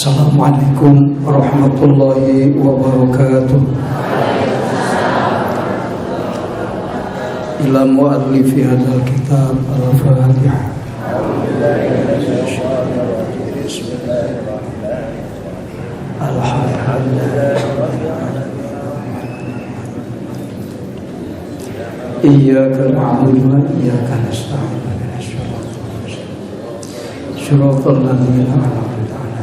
Assalamualaikum warahmatullahi wabarakatuh. Ila muallifi hadzal kitab al-Fatihah. Alhamdulillah. Iyyaka na'budu wa iyyaka nasta'in. Shiratal ladzina an'amta 'alaihim.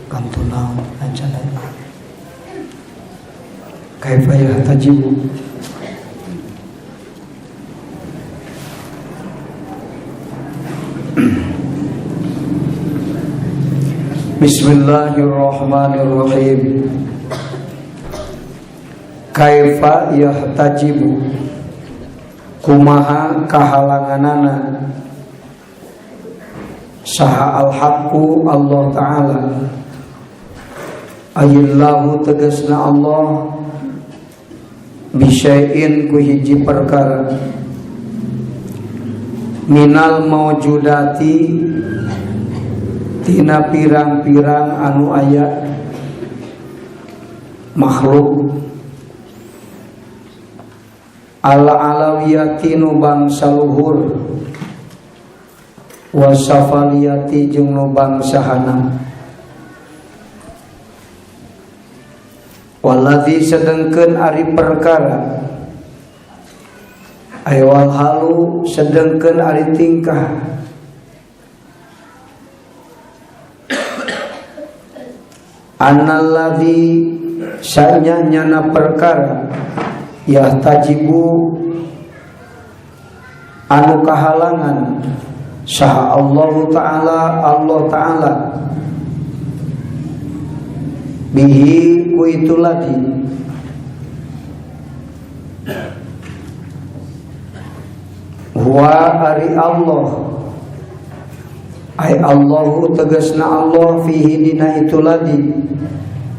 Kantuna ajalan. Kaifa yahtajibu? Bismillahirrahmanirrahim. Kaifa yahtajibu, kumaha kahalanganana saha al-haqqu Allah Ta'ala, ayillahu tegasna Allah, bisyai'in ku hiji perkara, minal maujudati tina pirang-pirang anu aya makhluk, ala alawiyati nu bangsa luhur, wasafaliyati jeung nu bangsa hanam, waladzi sedengkeun ari perkara, aywal halu sedengkeun ari tingkah, analladzi sanya nyana perkara yahtajibu anu kahalangan saha Allah Ta'ala, Allah Ta'ala bihi ku itu lagi huwa ari Allah, ay Allahu tegasna Allah fihi dina itu lagi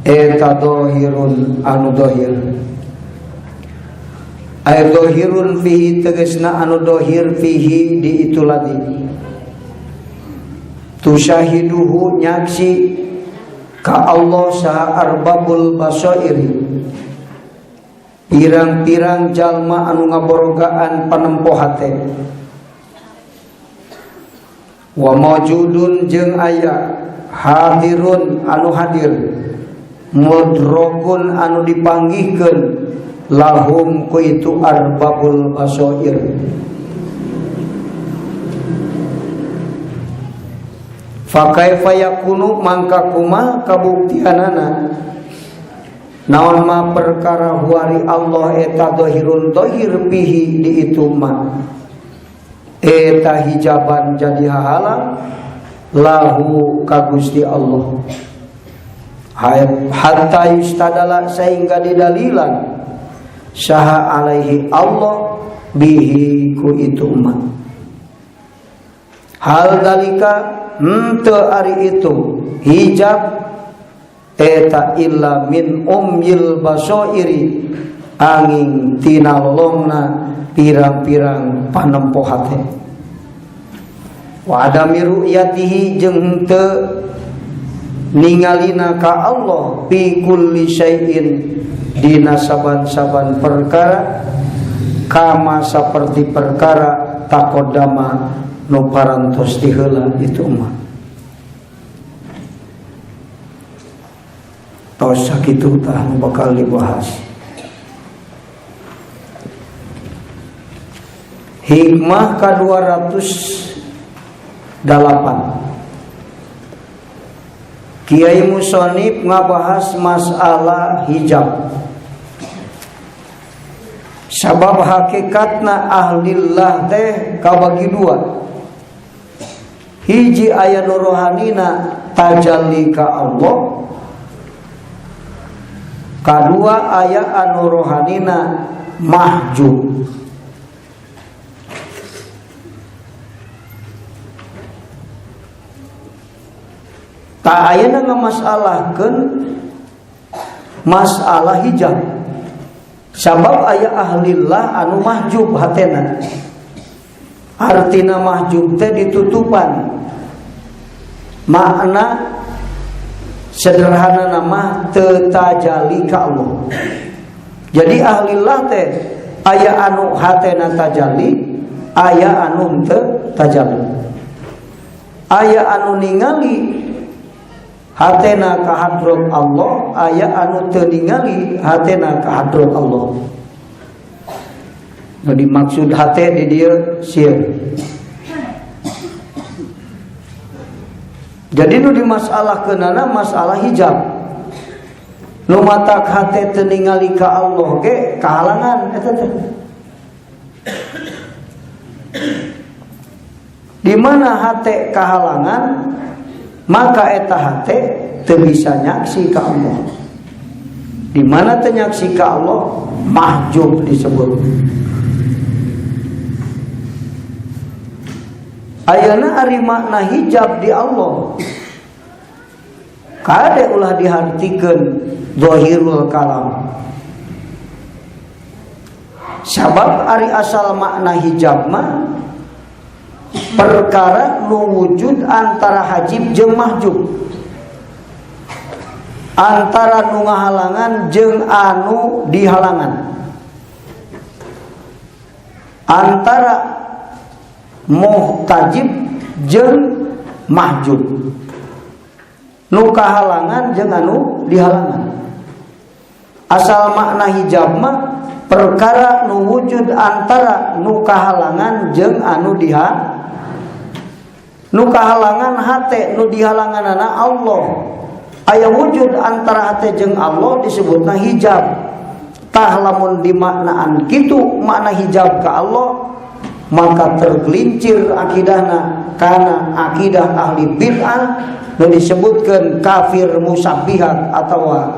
eta dohirun anu dohir, ay dohirun fihi tegasna anu dohir fihi di itu lagi tusyahiduhu nyaksi ka Allah saha arbabul basairi pirang-pirang jalma anu ngaborogaan panempo hate, wa mawjudun jeung aya hadirun anu hadir, mudrokun anu dipanggihkeun lahum ku itu arbabul basair. Fa kaifa yakunu mangka kumaha kabuktianana naon ma perkara huari Allah eta dohirun dohir pihi di itu ma eta hijaban jadi hahalang lahu ka Gusti Allah hatta yustadala sehingga didalilan saha alaihi Allah bihi ku itu ma hal dalika henteu ari itu hijab eta illa min umyil basoiri angin tina lolongna pirang-pirang panempo hate wa adami ru'yatihi jeung henteu ningalina ka Allah fi kulli syai'in dina saban-saban perkara kama saperti perkara taqaddama nu parantos diheula itu mah. Tos sakitu tah nu bakal dibahas. Hikmah ka-208. Kiai Musonif ngabahas masalah hijab. Sabab hakikatna ahlillah teh kabagi dua. Hiji aya nu rohanina tajalli ka Allah, kadua aya anu rohanina mahjub. Tak ayeuna ngamasalahkeun masalah hijab. Sabab aya ahlillah anu mahjub hatena. Artina mahjub teh ditutupan. Makna sederhana nama teu tajali ka Allah. Jadi ahlillah teh aya anu hatena tajali, aya anu teu tajali. Aya anu ningali hatena ka hadrat Allah, aya anu teu ningali hatena ka hadrat Allah. Nu dimaksud hate di dieu sieun. Jadi nu dimasalahkeunana masalah hijab. Nu matak hate teu ningali ka Allah ge kahalangan eta teh. Di mana hate kahalangan, maka eta hate teu bisa nyaksi ka Allah. Di mana teu nyaksi ka Allah, mahjub disebut. Ayeuna ari makna hijab di Allah kade ulah dihartikeun zahirul kalam. Sabab ari asal makna hijab mah perkara nu wujud antara hajib jeung mahjub, antara nu ngahalangan jeung anu dihalangan, antara muhtajib jeung mahjub, nu kahalangan jeung anu dihalangan. Asal makna hijab mah perkara nu wujud antara nu kahalangan jeung anu diha, nu kahalangan hate, nu dihalanganana Allah. Aya wujud antara hate jeung Allah disebutna hijab. Tah lamun dimaknaan kitu makna hijab ka Allah, maka tergelincir akidahna kana akidah ahli bid'ah nu disebutkeun kafir musabbihat atawa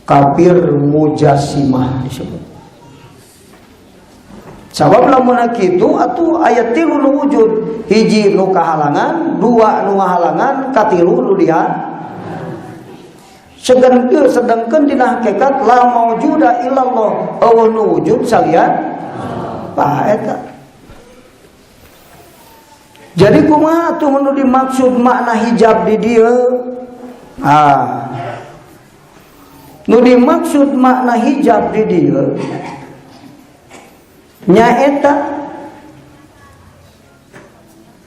kafir mujassimah disebut. Sabab lamun kitu atuh aya tilu nu wujud, hiji nu kahalangan, dua nu ngahalangan, katilu nu diha. Sedangkeun dina hakikat la maujuda illallah, eueuh nu wujud salian bah eta. Jadi kumaha tuh nu dimaksud makna hijab di dieu? Ah. Nu dimaksud makna hijab di dieu nyaeta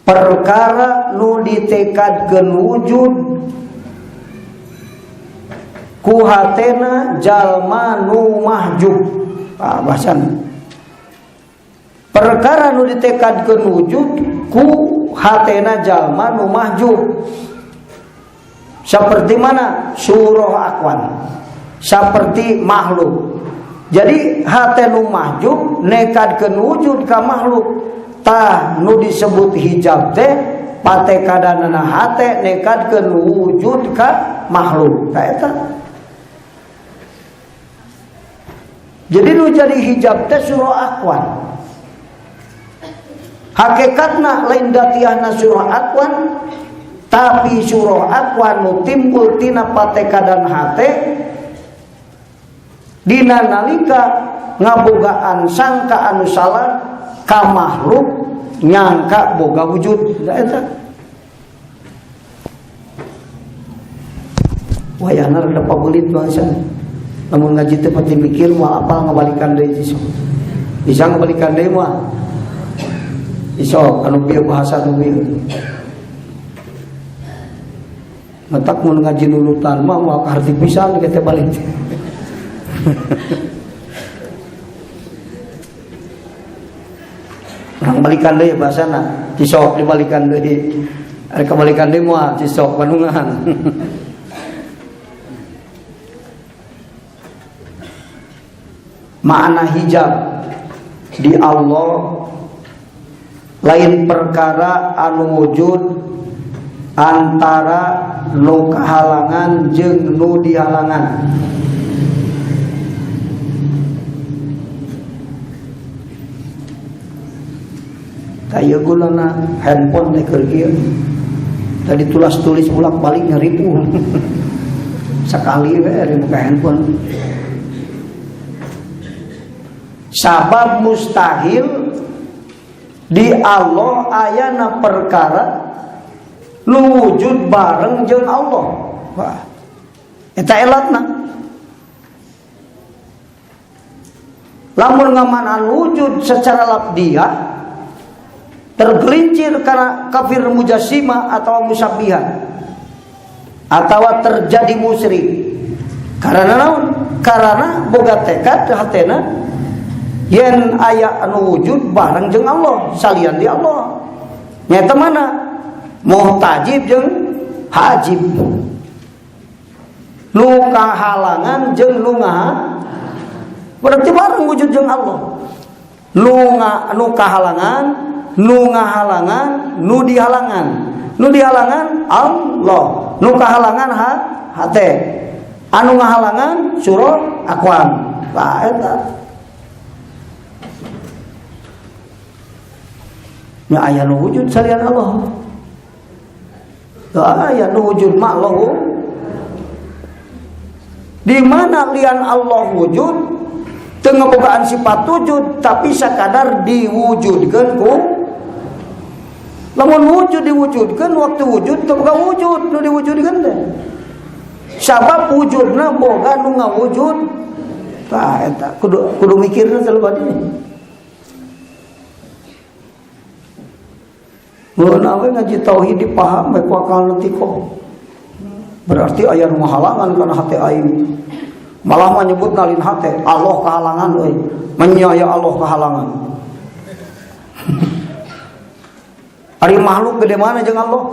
perkara nu ditekadkeun wujud ku hatena jalma nu mahjub. Ah, bahasana perkara nu ditekadkeun wujud ku hatena jalma nu mahjub. Seperti mana surah akwan, seperti makhluk. Jadi hate nu mahjub nekadkeun wujud ka makhluk. Tah nu disebut hijab teh patekadanana hate nekadkeun wujud ka makhluk. Tah eta. Jadi nu jadi hijab teh surah akwan. Hakikatna lain datiahna surah akwan, tapi surah akwan nu timbul tina patekadan hate dina nalika ngabogaan sangka anu salah ka makhluk nyangka boga wujud. Eta wayahna rada pabelit bangsa. Lamun ngaji teh pati mikir moal apal ngabalikan deui iso. Bisa ngabalikan deui moal. Iso anu bieu bahasa nu bieu. Matak mun ngaji nulutan mah moal kaharti pisan kita balik. Orang balikan deui bahasana, cisok dibalikan deui. Ari kabalikan deui moal cisok bandungan. Makna hijab di Allah lain perkara anu wujud antara nu kahalangan jeung nu dihalangan. Taya gunana handphone teh keur kieu. Tadi tulas-tulis bolak-balik nyeripu. Sekali we ari muka handphone. Sabab mustahil di Allah ayana perkara nu wujud bareng jeung Allah. Wah, eta elatna. Lamun ngamanan wujud secara labdiah tergelincir karena kafir mujassima atau musyabbihah atau terjadi musyrik. Karena naon? Karena boga tekad hatena yen aya anu wujud bareng jeung Allah, salian di Allah. Nyata mana? Muhtajib jeung hajib. Nu kahalangan jeung nu berarti bareng wujud jeung Allah. Nu kahalangan, nu ngahalangan, nu dihalangan. Nu dihalangan Allah, nu kahalangan hate. Anu ngahalangan surah akwan. Tah eta. Nya aya nu wujud salian Allah. Teu aya nu wujud ma Allah. Di mana lian Allah wujud teu ngabogaan sifat wujud tapi sakadar diwujudkeun ku. Lamun wujud diwujudkeun waktu wujud teu boga wujud nu diwujudkeun teh. Sabab wujudna boga nu ngawujud. Tah eta kudu mikirna teh lebat ini. Mun we ngaji tauhid dipaham bae ku akal leutik. Berarti aya nu ngahalangan kana hate aing. Malah menyebut nalin hate Allah kahalangan euy. Menyaya Allah kahalangan. Ari makhluk gede mana jeung Allah?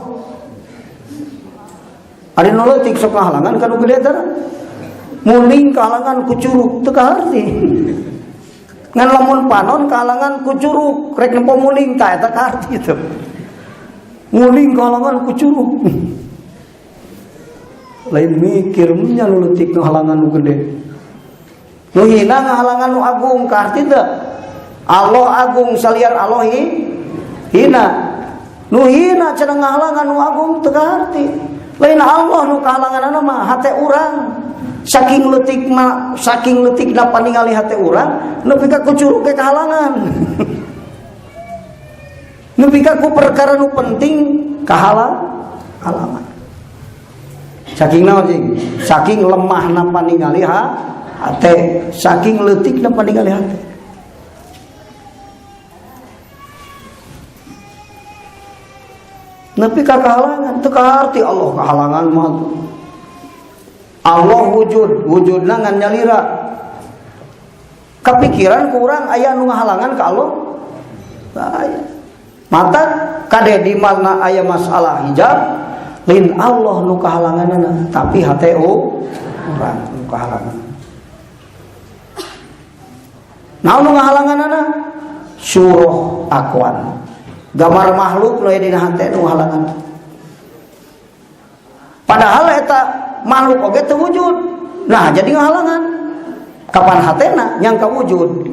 Ari nu leutik sok kahalangan ka nu gede teh. Muning kahalangan ku curug teu kaharti. Ngan lamun panon kahalangan ku curug rek nempo muning tah eta kaharti teu. Muning kahalangan ku curug. Lain mikir nya nu leutik ngahalangan nu gede. Nu hina ngahalangan nu agung kaharti teu. Allah agung salian Allah hina. Nu hina cenah ngahalangan nu agung teu kaharti. Lain Allah nu kahalanganna mah hate urang. Saking leutik ma, saking leutikna paningali hate urang nepi ka ku curug ge kahalangan. Nepi ka ku perkara nu penting kahalangan. Saking naon cing? Saking lemahna paningali hate, saking leutikna paningali hate. Nepi ka kahalangan, teu kaharti Allah kahalangan mah. Allah wujud, wujudna ngan nyalira. Kapikiran ku urang aya nu ngahalangan ka Allah? Aya. Mata kade di mana aya masalah hijab, lain Allah nu kahalanganana, tapi hate urang nu kahalangan. Naon nu ngahalanganana? Surah akwan. Gambar makhluk nu aya dina hate nu ngahalangan. Padahal eta makhluk oge teu wujud. Nah, jadi ngahalangan. Kapan hatena nyangka wujud.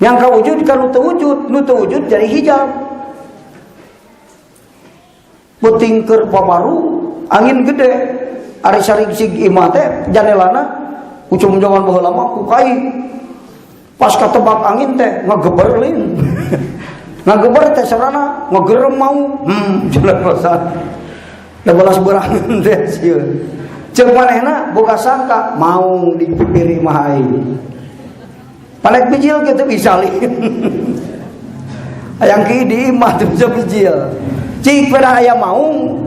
Nyangka wujud kan nu teu wujud, nu teu wujud jadi hijab. Peuting keur pabaru, angin gede, ari sarigsig imah teh janelana ucum jaman baheula mah ku kai. Pas katebak angin teh ngageber lin. Ngageber teh sarana ngegerem mau. Jelas pasal. Da balas berangan teh sieun. Ceuk manehna boga sangka maung di pipir imah aing. Palek bijil kitu bisa lin. Hayang ki di imah teu bisa bijil. Cik pedah aya maung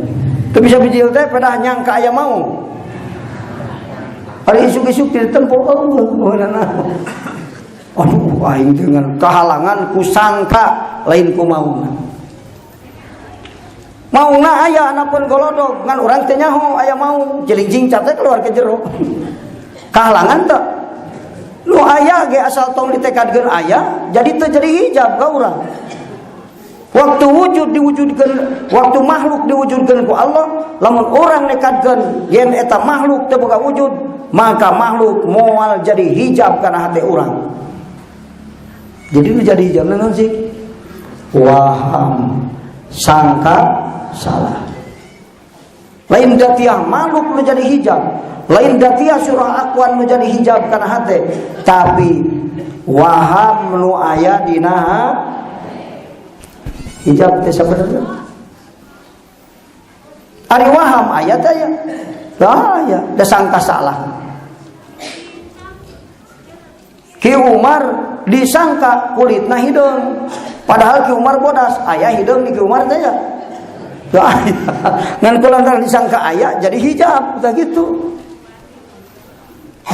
teu bisa bijil teh pedah nyangka aya maung. Ari isuk-isuk di tempo Allah. Aduh aing dengan kahalangan ku sangka lain ku maung. Maungna aya anapun golodog ngan urang teh nyaho aya maung jelingjing cat teh keluar ke jero. Kahalangan teh nu aya ge asal tong ditekadkeun aya jadi teu jadi hijab ka urang. Waktu wujud diwujudkeun, waktu makhluk diwujudkeun ku Allah, lamun urang nekadkeun yen eta makhluk teu boga wujud, maka makhluk moal jadi hijab kana hate urang. Jadi nu jadi hijab naon sih? Waham, sangka salah. Lain datiah makhluk nu jadi hijab, lain datiah surah akwan nu jadi hijab kana hate, tapi Waham nu aya dina hijab teh sabenerna. Ari waham aya teh aya. Lah aya, da sangka salah. Ki Umar disangka kulitna hideung. Padahal Ki Umar bodas, aya hideung di Ki Umar teh ya. Lah ngan kulantaran disangka aya jadi hijab tah gitu.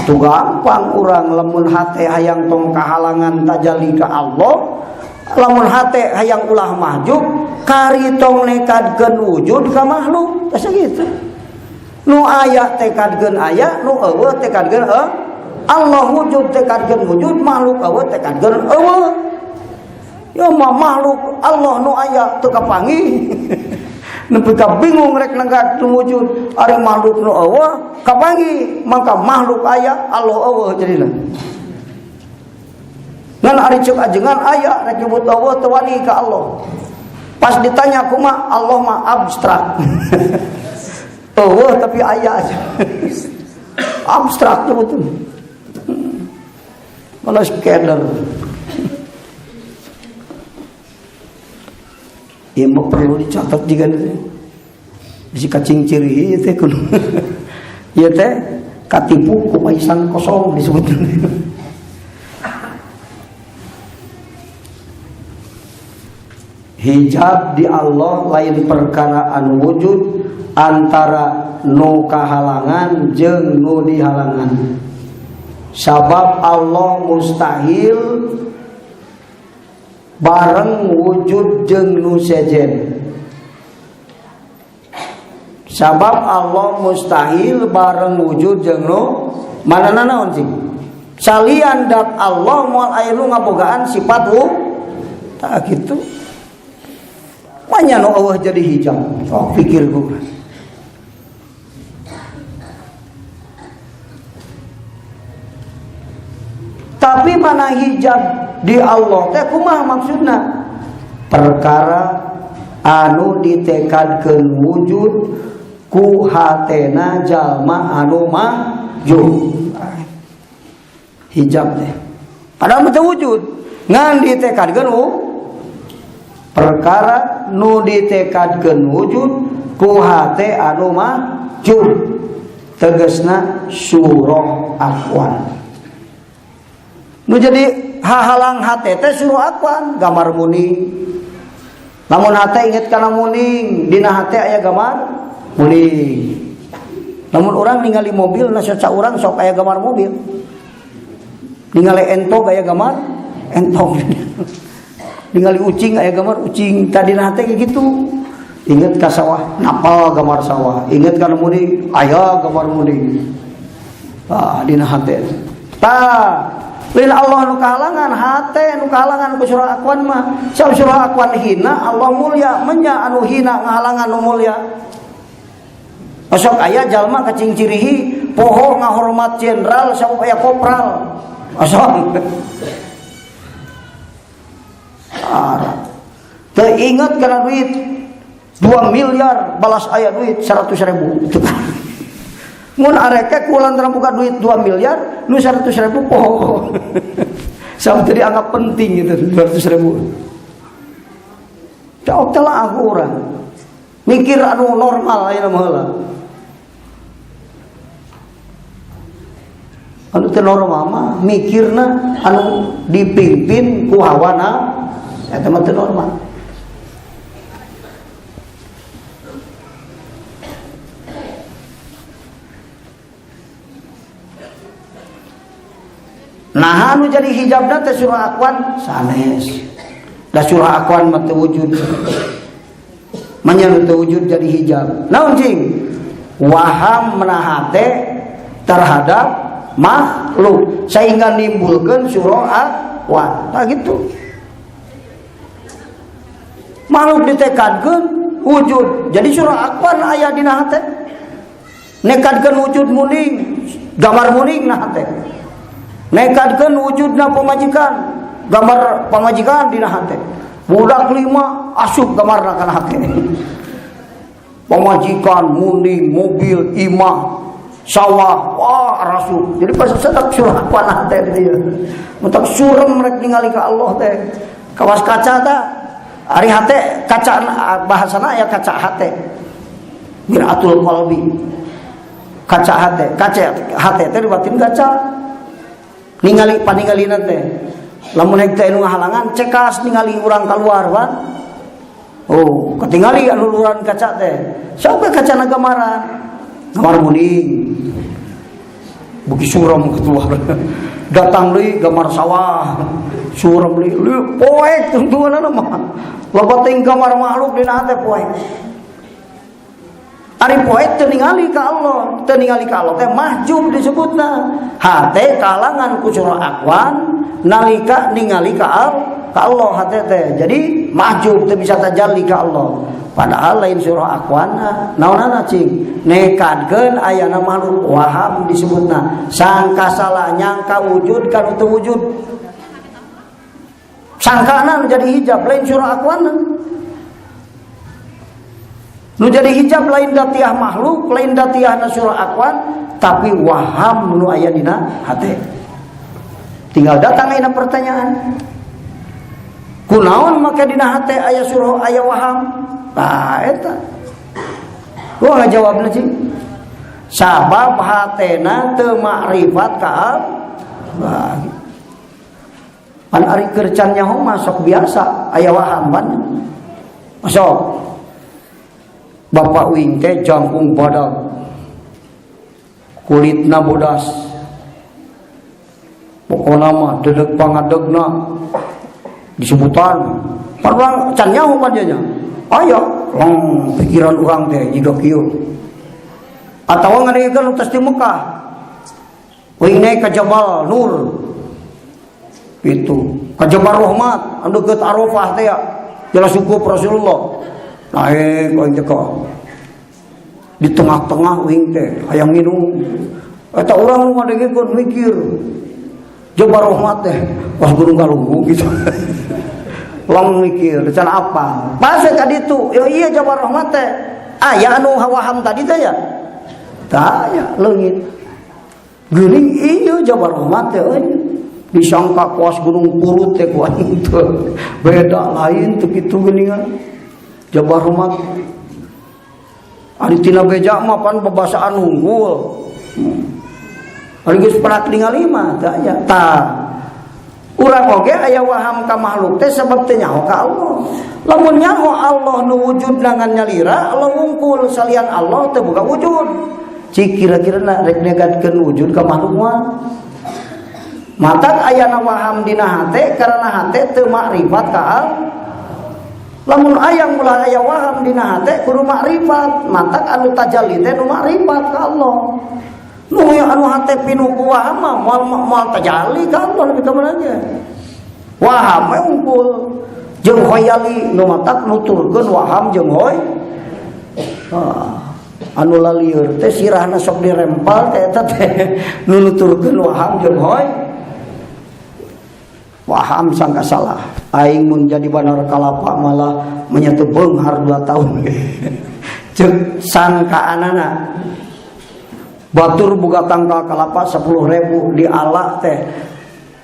Itu gampang urang lamun hate hayang tong kahalangan tajalli ka Allah, lamun hate hayang ulah mahjub, kari tong nekadkeun wujud ka makhluk, tah sakitu. Nu aya tekadkeun aya, nu eueuh tekadkeun eueuh. Allah wujud tekadkeun wujud, makhluk eueuh tekadkeun eueuh. Ya mah makhluk Allah nu aya teu kapanggih. Nepi ka bingung rek nenggak nu wujud, ari makhluk nu eueuh kapanggih, maka makhluk aya Allah eueuh jadina. Ngan ari ceuk ajengan aya rek nyebut eueuh teu wani ka Allah. Pas ditanya kumaha, Allah mah abstrak. Eueuh tapi aya. Abstrak nyebutna. Malah scanner. Ya mah perlu dicatat juga nih. Bisi kacing ciri ieu teh kudu. Ieu teh katipu ku paisan kosong disebut. Hijab di Allah lain perkara anu wujud antara nu kahalangan jeung nu dihalangan. Sabab Allah mustahil bareng wujud jeung nu sejen. Sabab Allah mustahil bareng wujud jeung nu manana naon sih? Salian dat Allah moal aya nu ngabogaan sifat wu tah kitu. Manya nu eueuh jadi hijab. Sok pikir ku. Tapi mana hijab di Allah teh kumaha maksudna? Perkara anu ditekadkeun wujud ku hatena jalma anu mahjub. Hijab teh. Padahal teu wujud, ngan ditekadkeun perkara nu ditekadkeun wujud ku hate anu mahjub. Tegasna surah Akwan. Nu jadi hahalang hate teh surah Akwan, gambar muning. Lamun hate inget kana muning, dina hate aya gambar muning. Lamun urang ningali mobil, na saca urang sok aya gambar mobil. Ningali entog aya gambar entog. Ningali ucing aya gambar ucing. Tadina hate kayak gitu. Inget ka sawah, napal gambar sawah. Inget kana muning, aya gambar muning. Ah, dina hate. Tah, lain Allah nu kahalangan, hate nu kahalangan ku surah Akwan mah. Sabab surah Akwan hina, Allah mulia, menya anu hina ngahalangan nu mulia. Sok aya jalma kacingcirihi poho ngahormat jenderal sabab aya kopral. Sok. Teu inget kana duit 2 miliar balas aya duit 100.000. Mun areke ku lantaran buka duit 2 miliar nu 100.0 poho. Sampai jadi anggap penting gitu 200.000. Jauh telah aku orang mikir anu normal ayeuna mah heula. Anu teu normal mah mikirna anu dipimpin ku hawa nafsu eta mah teu normal. Nah anu jadi hijabna teh surah Akwan sanes. Da surah Akwan mah teu wujud. Manya nu teu wujud jadi hijab. Naon cing? Waham menahate terhadap makhluk sehingga nimbulkeun surah Akwan. Tah gitu. Makhluk ditekadkeun wujud. Jadi surah Akwan aya dina hate. Nekadkeun wujud muning, gambar muning na hate. Nekadkeun wujudna pamajikan, gambar pamajikan dina hate. Budak 5 asup gambarna kana hate. Pamajikan, muning, mobil, imah, Sawah, wah rasuk. Jadi pas sedap surah panah teh di dieu. Mutak surem rek ningali ka Allah teh. Kawas kaca ta. Ari hate kaca bahasana aya kaca hate. Miratul qalbi. Kaca hate, kaca hate teh dibatin kaca. Ningali paningalina teh. Lamun rek teh nu ngahalangan cekas ningali urang kaluar pan. Oh, ketingali anu luaran kaca teh. Sampai kaca gambaran. Gambar muning. Buki suram keluar. Datang deui gambar sawah. Suram deui. Poek tungtunganna mah. Loba teuing gambar makhluk dina hate poek. Ari poek teu ningali ka Allah, teu ningali ka Allah teh mahjub disebutna. Hate kalangan ku surah akwan nalika ningali ka Allah hate teh. Jadi mahjub teu bisa tajalli ka Allah. Padahal lain surah akwana, naonana cing? Nekadkeun ayana makhluk waham disebutna. Sangka salah nyangka wujud kan teu wujud. Sangkana nu jadi hijab lain surah akwana. Nu jadi hijab lain datiah makhluk, lain datiahna surah akwan, tapi waham nu aya dina hate. Tinggal datang ayeuna pertanyaan. Kunaon make dina hate aya surah aya waham? Nah, eta. Gua ngajawabna cing. Sabab hatena teu makrifat ka Allah. Pan ari keur can nyaho mah sok biasa aya waham pan. Sok. Bapak wing teh jangkung badag. Kulitna bodas. Pokona mah dedeg pangadegna disebutan. Pan urang can nyaho pan nya. Aya, long pikiran urang teh jiga kieu. Atawa ngadengkeun tos di Mekah. Wing naik ka Jabal Nur. Itu, ka Jabal Rahmat, anu deukeut Arafah teh ya. Jelas cukup Rasulullah. Naik aing teh di tengah-tengah wing teh hayang minum. Eta urang nu ngadengkeun mikir. Jabal Rahmat teh pas gunung Galunggung gitu. Long mikir, can apa? Pas tadi itu, ya iya Jabal Rahmat teh. Aya anu waham tadi teh ya. Tah ya leungit. Geuning iya Jabal Rahmat teh euy. Disangka kuas gunung Purut teh ku aing teh. Beda lain teu kitu geuningan. Jabal Rahmat. Ari tina beja mah pan babasaan unggul. Ari geus pernah ningali mah tah aya. Tah. Urang oge aya waham ka makhluk teh sabab teu nyaho ka Allah. Lamun nyaho Allah nu wujud ngan nyalira, Allah wungkul salian Allah teu boga wujud. Cik kira-kira na rek negatkeun wujud ka makhluk mah. Matak ayana waham dina hate karena hate teu makrifat ka Allah. Lamun aya ulah aya waham dina hate kudu makrifat, matak anu tajalli teh nu makrifat ka Allah. Nu anu hate pinuh ku waham mah moal moal tajalli ka Allah lebih ka mana ge. Waham we unggul jeung khoyali nu matak nuturkeun waham jeung hoy. Anu lalieur teh sirahna sok dirempal teh eta teh nu nuturkeun waham jeung hoy. Waham sangka salah. Aing mun jadi bandar kalapa malah menyatu beunghar 2 tahun. Ceuk sangkaanana. Batur boga tangkal kalapa 10.000 diala teh.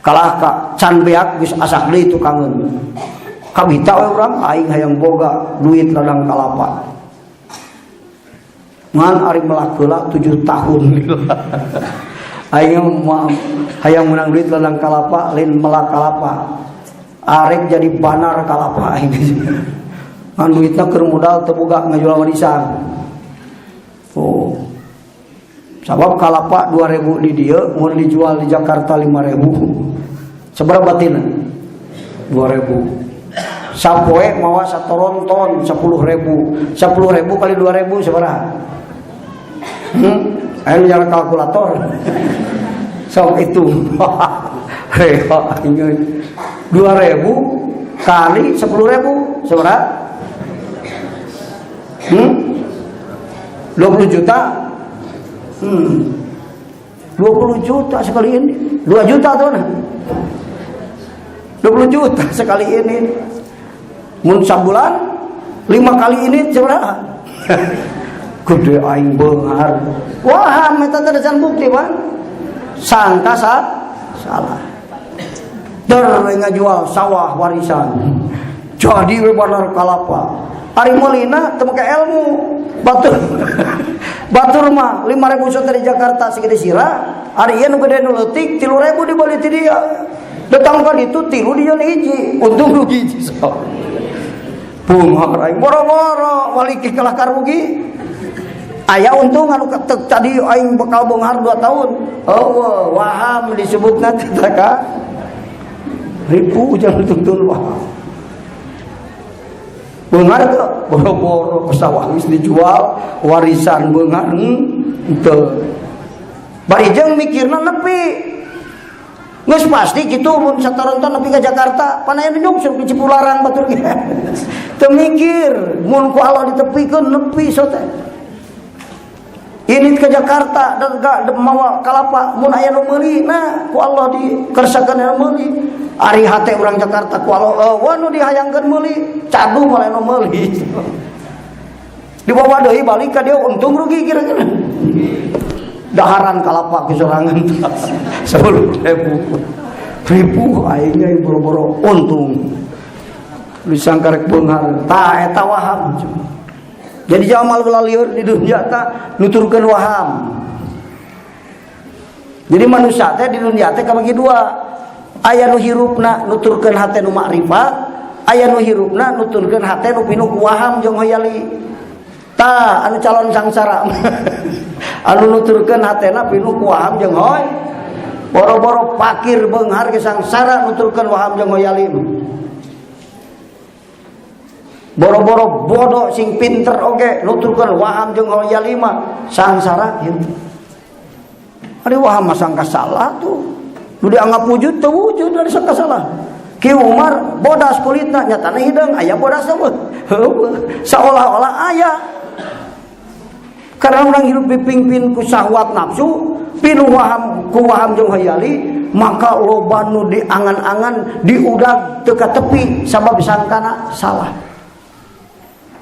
Kalah ka can beak geus asak deui tukangeun. Kabita we urang aing hayang boga duit ladang kalapa. Ngan ari melak heula 7 tahun. Aing mah hayang menang duit ladang kalapa lain melak kalapa. Arek jadi banar kalapa aing. Ngan duitna keur modal teu boga ngajual warisan. Oh. Sabab kalapa 2.000 di dieu mun dijual di Jakarta 5.000. Sabaraha batina? 2.000. Sapoe mawa satoronton 10.000. 10.000 kali 2.000 sabaraha? Ayo nyala kalkulator. Sok itu. Reho aing. 2.000 kali 10.000 sabaraha? 20 juta. 20 juta sekali ini. 2 juta tuh nah. 20 juta sekali ini. Mun sabulan 5 kali ini sabaraha? Gede aing beunghar. Waham eta teh can bukti, Bang. Sangka salah. Der ngajual sawah warisan. Jadi we bandar kalapa. Ari meulina teu make ilmu. Batur. Batur mah 5000 sote di Jakarta segede sira, ari ieu nu gede nu leutik 3000 dibeli ti dia. Datang ka ditu tilu dia hiji, untung rugi hiji sok. Beunghar aing boro-boro waliki kalah karugi. Aya untung anu ketek tadi aing bakal beunghar 2 tahun. Oh, waham disebutna teh ka. Ribu jangan tuntun waham. Beunghar teu boro-boro sawah geus dijual warisan beunghar henteu. Bari jeung mikirna nepi. Geus pasti kitu mun sataronton nepi ka Jakarta, pan aya nu nyungsep di Cipularang batur ge. Teu mikir mun ku Allah ditepikeun nepi sote. Ini ke Jakarta dan gak mawa kalapa mun aya nu meuli nah ku Allah dikersakeun anu meuli. Ari hate urang Jakarta ku Allah eueuh nu dihayangkeun meuli, cadu moal anu meuli. Dibawa deui balik ka dia untung rugi kira-kira. Daharan kalapa ke sorangan 10.000. Ribu aing ge boro-boro untung. Disangka rek beunghar tah eta waham. Jadi jamal lieur di dunia ta nuturkeun waham. Jadi manusia teh di dunia teh kabagi dua. Aya nu hirupna nuturkeun hate nu makrifat, aya nu hirupna nuturkeun hate nu pinuh ku waham jeung hoyali. Tah anu calon sangsara. Anu nuturkeun hatena pinuh ku waham jeung hoy. Boro-boro pakir beunghar ge sangsara nuturkeun waham jeung hoyali. Boro-boro bodoh sing pinter oge nuturkeun waham jeung hoyali mah sangsara kitu. Ari waham mah sangka salah tuh. Nu dianggap wujud teu wujud dari sangka salah. Ki Umar bodas kulitna nyatana hideung aya bodas mah. Seolah-olah aya. Karena orang hidup dipimpin ku syahwat nafsu, pinuh waham ku waham jeung hayali, maka loba nu diangan-angan diudag teu ka tepi sabab sangkana salah.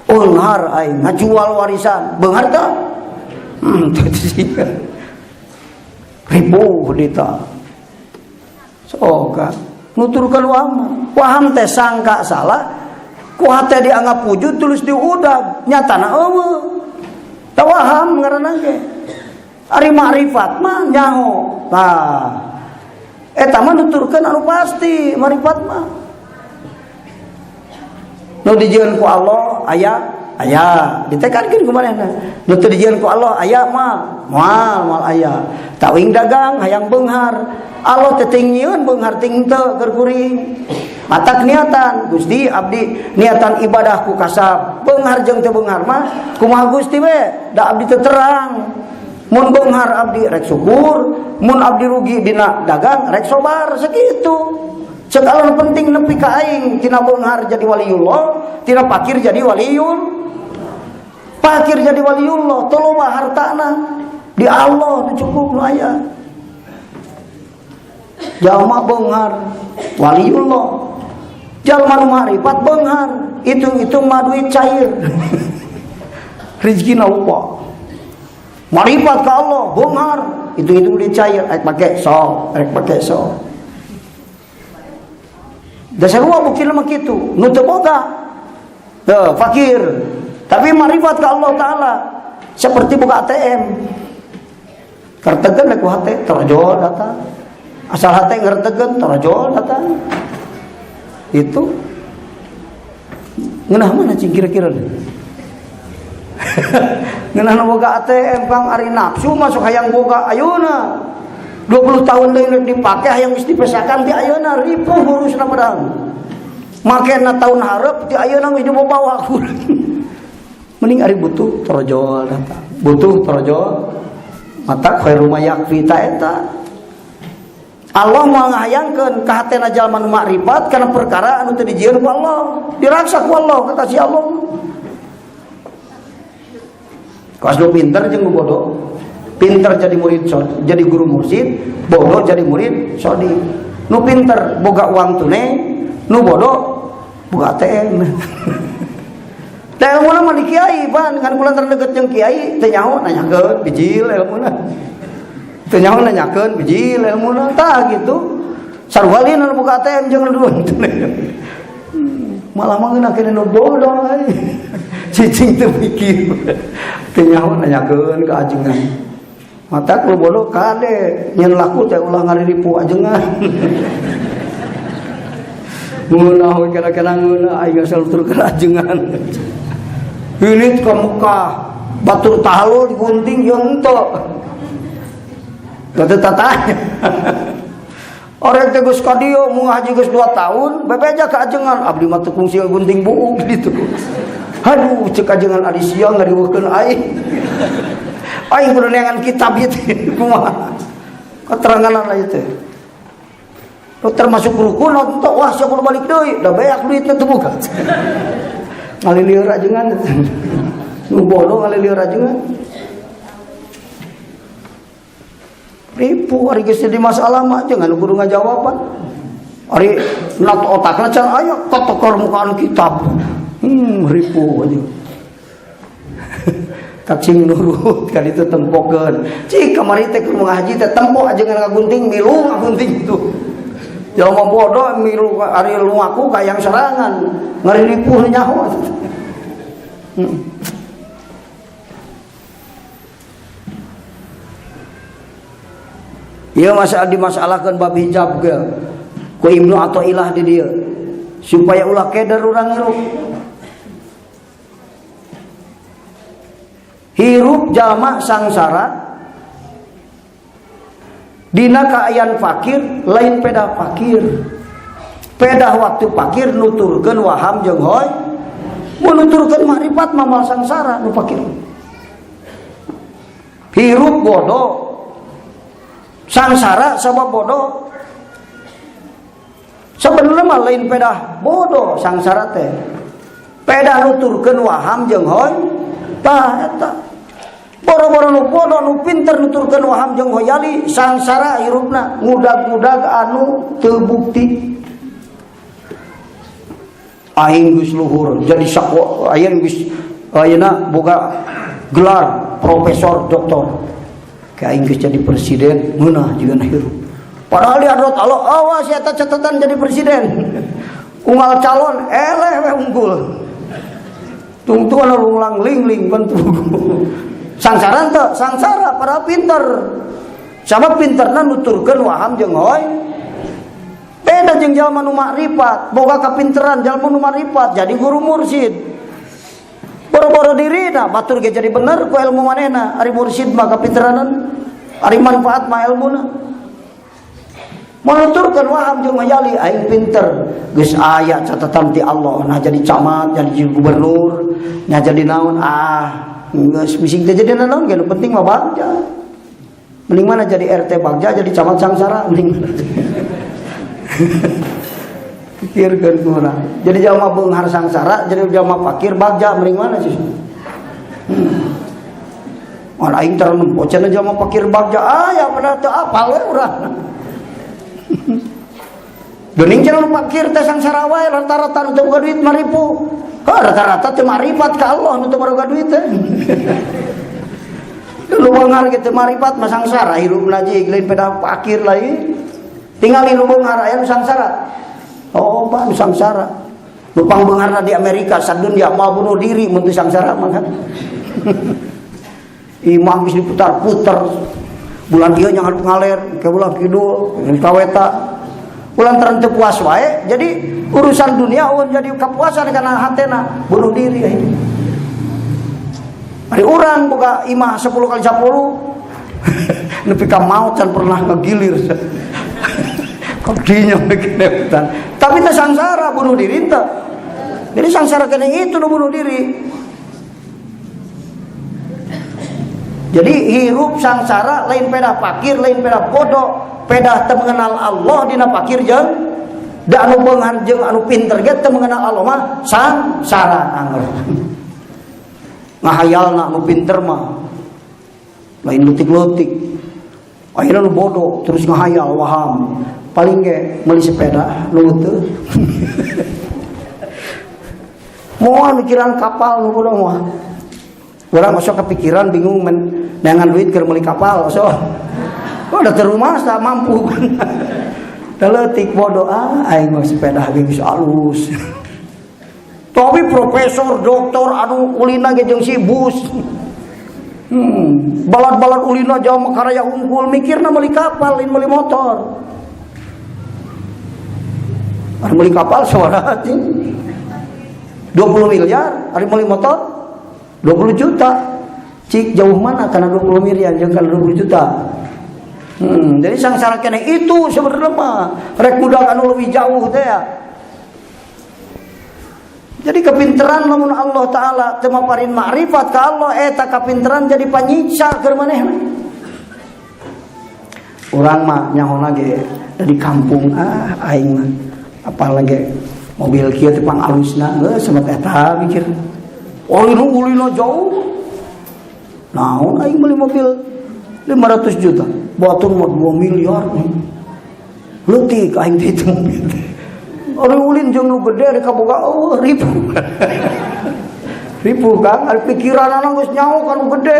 Beunghar aing ngajual warisan, beunghar teu? Ribu dita. Sok nuturkeun waham. Waham teh sangka salah, ku hate dianggap wujud tulus diudag, nyatana eueuh. Tawaham ngaranna ge. Ari makrifat mah nyaho. Tah. Eta mah nuturkeun anu pasti makrifat mah. Nu dijieun ku Allah aya aya ditekankeun ku manehna. Nu teu dijieun ku Allah aya mah moal moal aya. Tawing dagang hayang beunghar. Allah teh ting nyieun beunghar ting teu keur kuring. Matak niatan Gusti abdi niatan ibadah ku kasab. Beunghar jeung teu beunghar mah kumaha Gusti we da abdi teu terang. Mun beunghar abdi rek syukur, mun abdi rugi dina dagang rek sobar sakitu. Segala penting nepi ka aing tina beunghar jadi waliullah, tina fakir jadi waliul. Fakir jadi waliullah, teu loba hartana. Di Allah nu cukup nu aya. Jalma beunghar waliullah. Jalma nu makrifat beunghar, hitung-hitung mah duit cair. Rezekina lupa. Makrifat ka Allah beunghar, hitung-hitung duit cair, rek make sok, rek make sok. Dasar sarua buktina mah kitu, nu teu boga. Teu fakir. Tapi makrifat ka Allah Taala seperti buka ATM. Kertegeun ku hate torojol datang. Asal hate ngertegeun torojol datang. Itu ngeunah mana cing kira-kira? Ngeunah nu boga ATM Kang ari nafsu masuk hayang boga ayeuna. 20 tahun deui rek dipake hayang geus dipesakan ti ayeuna ripuh urusna padahal. Makena tahun hareup ti ayeuna geus dibawa ku. Mending ari butuh torojol datang. Butuh torojol mata khairu ma yakfi ta eta. Allah mau ngahayangkeun ka hatena jalma nu makrifat kana perkara anu teu dijieun ku Allah, diraksa ku Allah kekasih Allah. Kawas nu pinter jeung nu bodoh. Pinter jadi murid jadi guru mursyid, bodoh jadi murid sodi. Nu pinter boga uang tunai, nu bodoh boga ATM. Da ilmuna mah di kiai pan ngan kulantaran deket jeung kiai teu nyaho nanyakeun bijil ilmuna. Teu nyaho nanyakeun bijil ilmuna tah gitu. Sarua lain anu buka ATM jeung nu malah mah ngeunah keneh nu bodoh euy. Cicing teu mikir. Teu nyaho nanyakeun ka ajengan. Mata ku bodoh kade nyen laku teh ulah ngariripu ajengan. Ngeunah we kira-kira ngeunah aing asal tur ka ajengan. Hilit ke Mekah, batur tahlul digunting jeung henteu. Teu tatanya. Orang teh geus ka dieu mun haji geus 2 tahun, bebeja ka ajengan, abdi mah teu kungsi gunting buuk gitu. Aduh, cek ajengan ari sia ngariweuhkeun aing. Aing kudu neangan kitab ieu teh kumaha. Keterangan ieu teh. Termasuk rukun henteu, wah sia kudu balik deui, da beak duitna teu buka. Ngalilieur ajengan. Nu bodoh ngalilieur ajengan. Ripu ari geus jadi masalah mah jangan kudu ngajawaban. Ari nat otakna can aya katokor mukaan kitab. Ripu aja. Kacing nurut kan itu tempokeun. Cik kamari teh keur ngaji teh tempo ajengan ngagunting milu ngagunting itu. Jelema bodoh milu ari lumaku ka yang serangan ngariripuh nyaho. Ieu masalah dimasalahkeun bab hijab ge. Ku Ibnu Athaillah di dieu. Supaya ulah keder urang hirup. Hirup jalma sangsara dina kaayaan fakir lain pedah fakir. Pedah waktu fakir nuturkeun waham jeung hoy, mun nuturkeun makrifat mah moal sangsara nu fakir. Hirup bodoh sangsara sabab bodoh. Sebenarnya mah lain pedah bodoh sangsara teh. Pedah nuturkeun waham jeung hoy tah eta. Boro-boro nu bodoh nu pinter nuturkeun waham jeung hoyali sangsara hirupna ngudag-ngudag anu teu bukti. Aing geus luhur jadi sako aing geus ayeuna boga gelar profesor doktor. Ka aing geus jadi presiden ngeunah juga hirup. Padahal di hadrat Allah awas eta catatan jadi presiden. Unggal calon eleh we unggul. Tungtuan lunglang ling-ling bantu. Sangsara teu sangsara padahal pinter. Sabab pinterna nuturkeun waham jeung hoy. Beda jeung jalma nu makrifat, boga kapinteran jalma nu makrifat jadi guru mursyid. Boro-boro dirina batur ge jadi bener ku ilmu manehna, ari mursyid mah kapinteranan, ari manfaat mah ilmuna. Menuturkeun waham jeung mayali aing pinter, geus aya catatan ti Allah, nah jadi camat, jadi gubernur, nah jadi naon, ah geus bising teh jadi naon ge nu penting mah bagja. Mending mana jadi RT bagja jadi camat sangsara mending mana. Pikirkeun kurang. Jadi jalma beunghar sangsara, jadi jalma fakir bagja mending mana sih? Mana aing teh nempo cenah jalma fakir bagja, ah ya padahal teu apal we urang. Geuning cenah nu fakir teh sangsara wae rata-rata nu teu boga duit maripu. Heuh rata-rata teu marifat ka Allah nu teu boga duit teh. Nu beunghar ge teu marifat mah sangsara hirupna jig lain pedah fakir lain. Tinggal nu beunghar aya nu sangsara. Oh, bah, nu sangsara. Nu pangbeungharna di Amerika sadunya moal bunuh diri mun teu sangsara mah kan. Imah geus diputar-putar. Bulan ieu nya ngadep ngaler, ke bulan kidul, ka weta. Kulantaran teu puas wae, jadi urusan dunia eueun jadi kapuasan kana hatena, bunuh diri akhirnya. Ari urang boga imah 10 kali 10. Nepi ka maot can pernah ngegilir. Kadinya begitu. Tapi teh sangsara bunuh diri teh. Jadi sangsara kene itu nu bunuh diri. Jadi hirup sangsara lain pedah fakir, lain pedah bodoh, pedah teu mengenal Allah dina fakir jeung da anu beunghar jeung anu pinter ge teu mengenal Allah mah sangsara anger. Ngahayalna anu pinter mah lain leutik-leutik. Akhirnya nu bodoh terus ngahayal waham. Paling ge meuli sepeda nu teu. Moal mikiran kapal nu bodoh mah. Urang masuk kepikiran bingung men neangan duit keur meuli kapal so. Oh, da rumah tak mampu. Leutik bodoh ah aing mah sepeda ge geus alus. Tapi profesor, doktor anu ulina ge jeung si bus. Balad-balad ulina jauh makaraya unggul mikirna meuli kapal lain meuli motor. Ari meuli kapal sabaraha cing? 20 miliar, ari meuli motor 20 juta. Cik jauh mana karena 20 miliar jeung kana 20 juta. Jadi sangsara keneh itu sebenarnya mah rek budak anu lebih jauh teh ya. Jadi kepinteran lamun Allah Ta'ala teu maparin makrifat ka Allah eta kapinteran jadi panyiksa keur manehna. Urang mah nyahona ge dari kampung ah aing mah apalagi mobil kieu teh pang alusna geus samet eta mikir. Oh ini ulina jauh. Naon aing beli mobil 500 juta. Batur mah 2 miliar. Leutik aing teh itu mobil teh. Ari ulin jeung nu gede ari kaboga eueuh ribu. Ribu Kang, ari pikiranana geus nyaho ka nu gede.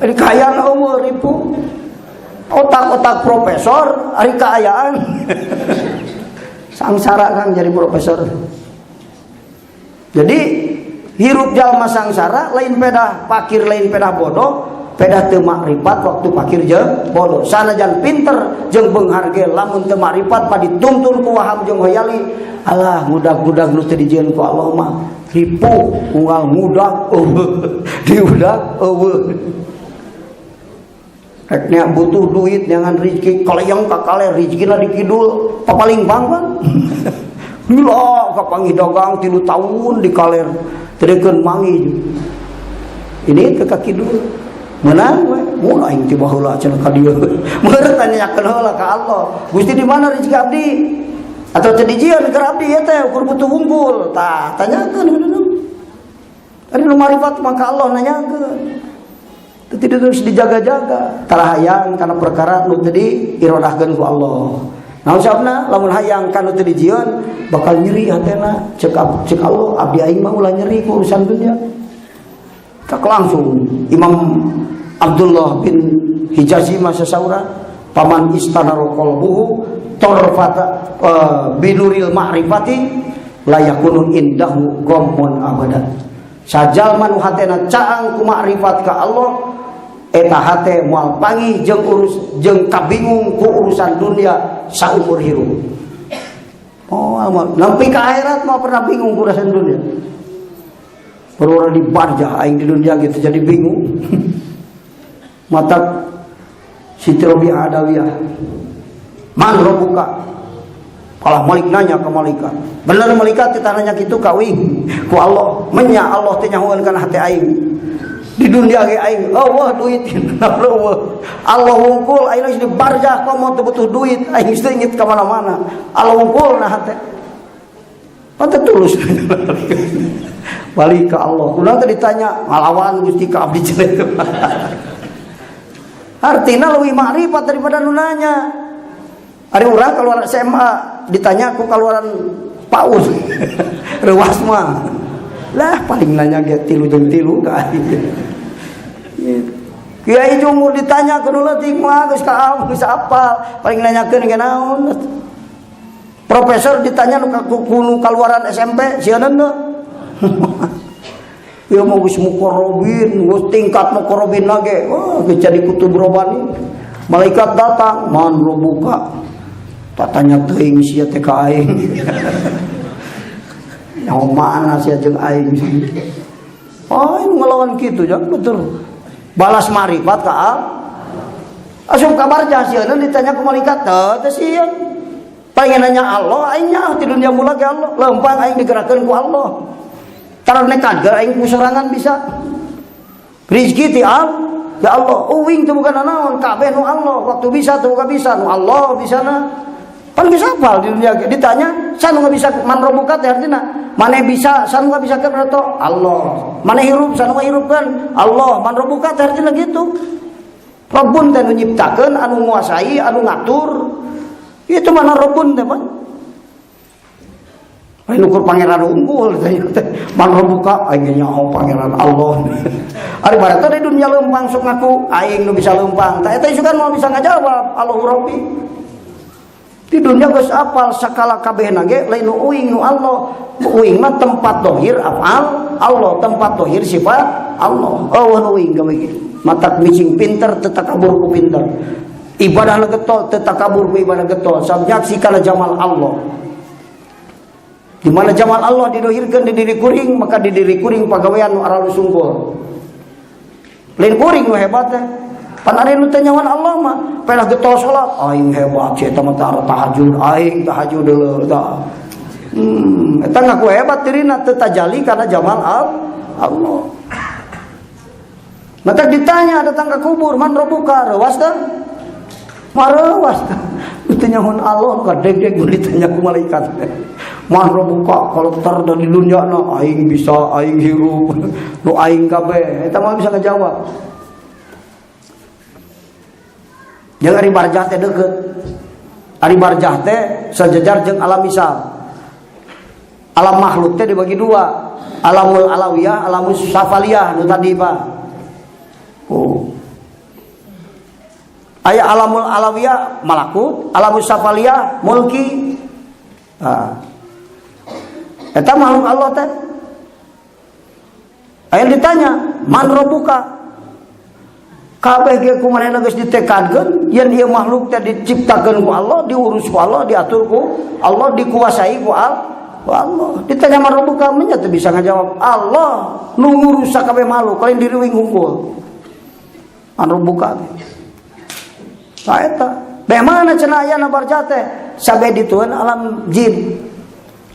Ari kaayaan eueuh ribu. Otak-otak profesor ari kaayaan. Sangsara Kang jadi profesor. Jadi hirup jalma sangsara lain pedah pakir lain pedah bodoh, pedah teu makrifat waktu pakir jeung bodoh. Sanajan pinter jeung beunghar ge lamun teu makrifat mah dituntun ku waham jeung hoyali. Alah ngudag-ngudag nu teu dijieun ku Allah mah ripuh unggal ngudag eueuh diudag eueuh. Rek nya butuh duit jangan rezeki kaleyang ka kaler rezekina di kidul papaling bang kan. Gila kapanggih dagang 3 tahun di kaler teu manggih. Ini ke kidul. Menang we, mun aing ti baheula cenah ka dieu. Meureun tanyakeun heula ka Allah. Gusti di mana rezeki abdi? Atau teu dijieun keur abdi ieu teh ukur butuh wungkul. Tah tanyakeun heula. Ari nu marifat mah ka Allah nanyakeun. Tidak terus dijaga-jaga. Tara hayang kana perkara nu teu diirodahkeun ku Allah. Naon sababna lamun hayang kana teu dijieun bakal nyeri hatena. Cek cek Allah abdi aing mah ulah nyeri ku urusan dunia. Tak langsung Imam Abdullah bin Hijazi masa saura paman istana qalbuhu torfata binuril ma'rifati la yakunun indahu ghamun abadan. Sajalma nu hatena caang ku makrifat ka Allah eta hate moal panggih jeung urus jeung kabingung ku urusan dunia saumur hirup. Oh, amal. Nampi ka akhirat moal pernah bingung ku urusan dunia. Perora di barjah aing di dunia gitu jadi bingung. Mata Siti Rabi'ah Adawiyah. Man rabbuka? Kalah malik nanya ke malaikat. Bener malaikat teh nanya kitu ka uing ku Allah. Menya Allah teh nyahoeun kana hate aing. Di dunia ge aing eueuh duit. Eueuh. Allah wungkul aing geus di barzah komo teu butuh duit aing geus teu inget ka mana-mana. Allah wungkul na hate. Patut tulus. Balik ke Allah. Kunaon teh ditanya ngalawan Gusti ka abdi cenah itu. Artina leuwih makrifat daripada nu nanya. Ari urang keluar SMA ditanya ku keluaran PAUD. Reuas mah. Lah paling nanya ge 3 jeung 3 ka aing. Kiai Jumhur ditanya ku nu leutik mah geus ka geus apal, paling nanyakeun ge naon. Profesor ditanya nu nu kaluaran SMP sieun teu? Ya mau geus mukorobin, geus tingkat mukorobin lagi. Wah, geus jadi kutub robani. Malaikat datang, man robuka. Tak tanya teuing sia teh ka aing. Nyaho mana sia jeung aing. Oh, ini ngelawan kitu jang betul. Balas marifat ka al. Asup kabar sieun ditanya ku malaikat teu teh sieun. Paling nanya Allah, aing nyaho ti dunia mula ge Allah. Lempang aing digerakkeun ku Allah. Tara nekat ge aing ku sorangan bisa. Rezeki ti al, ya Allah, uing teu boga nanaon, kabeh nu Allah, waktu bisa teu boga bisa, nu Allah bisana. Pan bisa apal di dunia ge ditanya, sanu nggak bisa man robuka teh artina, maneh bisa, sanu nggak bisa kan atau Allah. Maneh hirup, sanu nggak hirupkeun Allah, man robuka teh artina gitu. Robun teh nu nyiptakeun, anu nguasai, anu ngatur. Itu mana robun teh, Pak? Lain ukur pangeran unggul teh man rabbuka aing nyaho pangeran Allah. Ari bareta di dunia leumpang sok ngaku aing nu bisa leumpang. Tah eta isukan moal bisa ngajawab Allahu Rabbi. Di dunia geus apal sakala kabehna ge lain nu uing nu Allah. Uing mah tempat dohir afal Allah, tempat dohir sifat Allah. Oh nu uing gawe kitu. Matak micing pinter teu takabur ku pinter. Ibadah nu getol teu takabur ku ibadah getol. Sabab nyaksi kana jamal Allah. Di mana jamal Allah didohirkeun di diri kuring, maka di diri kuring pagawean nu aralus sungkul. Lain kuring nu hebat teh. Pan ari nu teu nyawan Allah mah, pelah getol salat, aing hebat sia eta mah tahajud, aing tahajud deuleu tah. Eta ngaku hebat dirina teu tajali kana jamal Allah. Maka ditanya datang ke kubur, man rabbuka, reuwas teh? Mareuwas teh. Teu nyawan Allah kadeg-deg ditanya ku malaikat. Man rabbuka kalau ter dari dunia na aing bisa aing hirup nu aing kabeh eta mah bisa ngajawab. Jeung ari barjah teh deukeut. Ari barjah teh sajajar jeung alam misal. Alam makhluk teh dibagi dua, alamul alawiyah, alamus safaliyah nu tadi Pak. Oh. Aya alamul alawiyah malakut, alamus safaliyah mulki. Nah. Eta makhluk Allah teh. Aya ditanya, man rabbuka? Kabeh ge ku manehna geus ditekadkeun yen ieu makhluk teh diciptakeun ku Allah, diurus ku Allah, diatur ku Allah, dikuasai ku Allah. Ditanya man rabbuka, nya teu bisa ngajawab. Allah nu ngurus sakabeh makhluk, lain diri wing hungkul. Man rabbuka teh. Tah eta. Beh mana cenah ayana barjah teh? Sabe ditueun alam jin.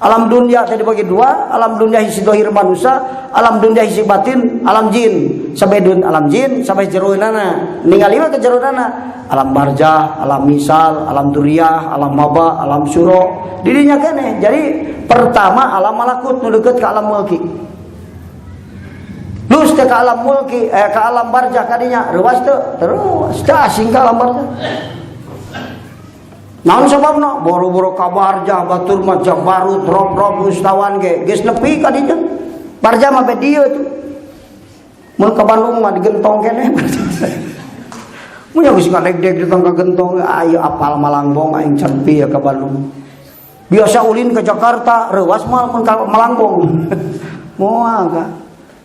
Alam dunia tadi dibagi dua, alam dunia hisi dohir manusia, alam dunia hisi batin, alam jin. Sampai dun alam jin, sampai jeroenana. Ningali mah ke jeroenana. Alam barjah, alam misal, alam duriyah, alam maba, alam suro. Dirinya keneh. Jadi pertama alam malakut nu deukeut ka alam mulki. Lus teh ka alam mulki, ka alam barjah kadinya, reuas teu, terus teu asing ka alam barjah. Naon sababna? Boro-boro ka barjah batur mah jabarut rob-rob mustawan ge geus nepi ka dinya. Barjah mah be dieu tuh. Mun ka Bandung mah digentong keneh. Mun geus ngadeg-deg di tangga gentong, ayo apal Malangbong aing cepi ya ka Bandung. Biasa ulin ke Jakarta, reuas mah mun ka Malangbong. Moal ka.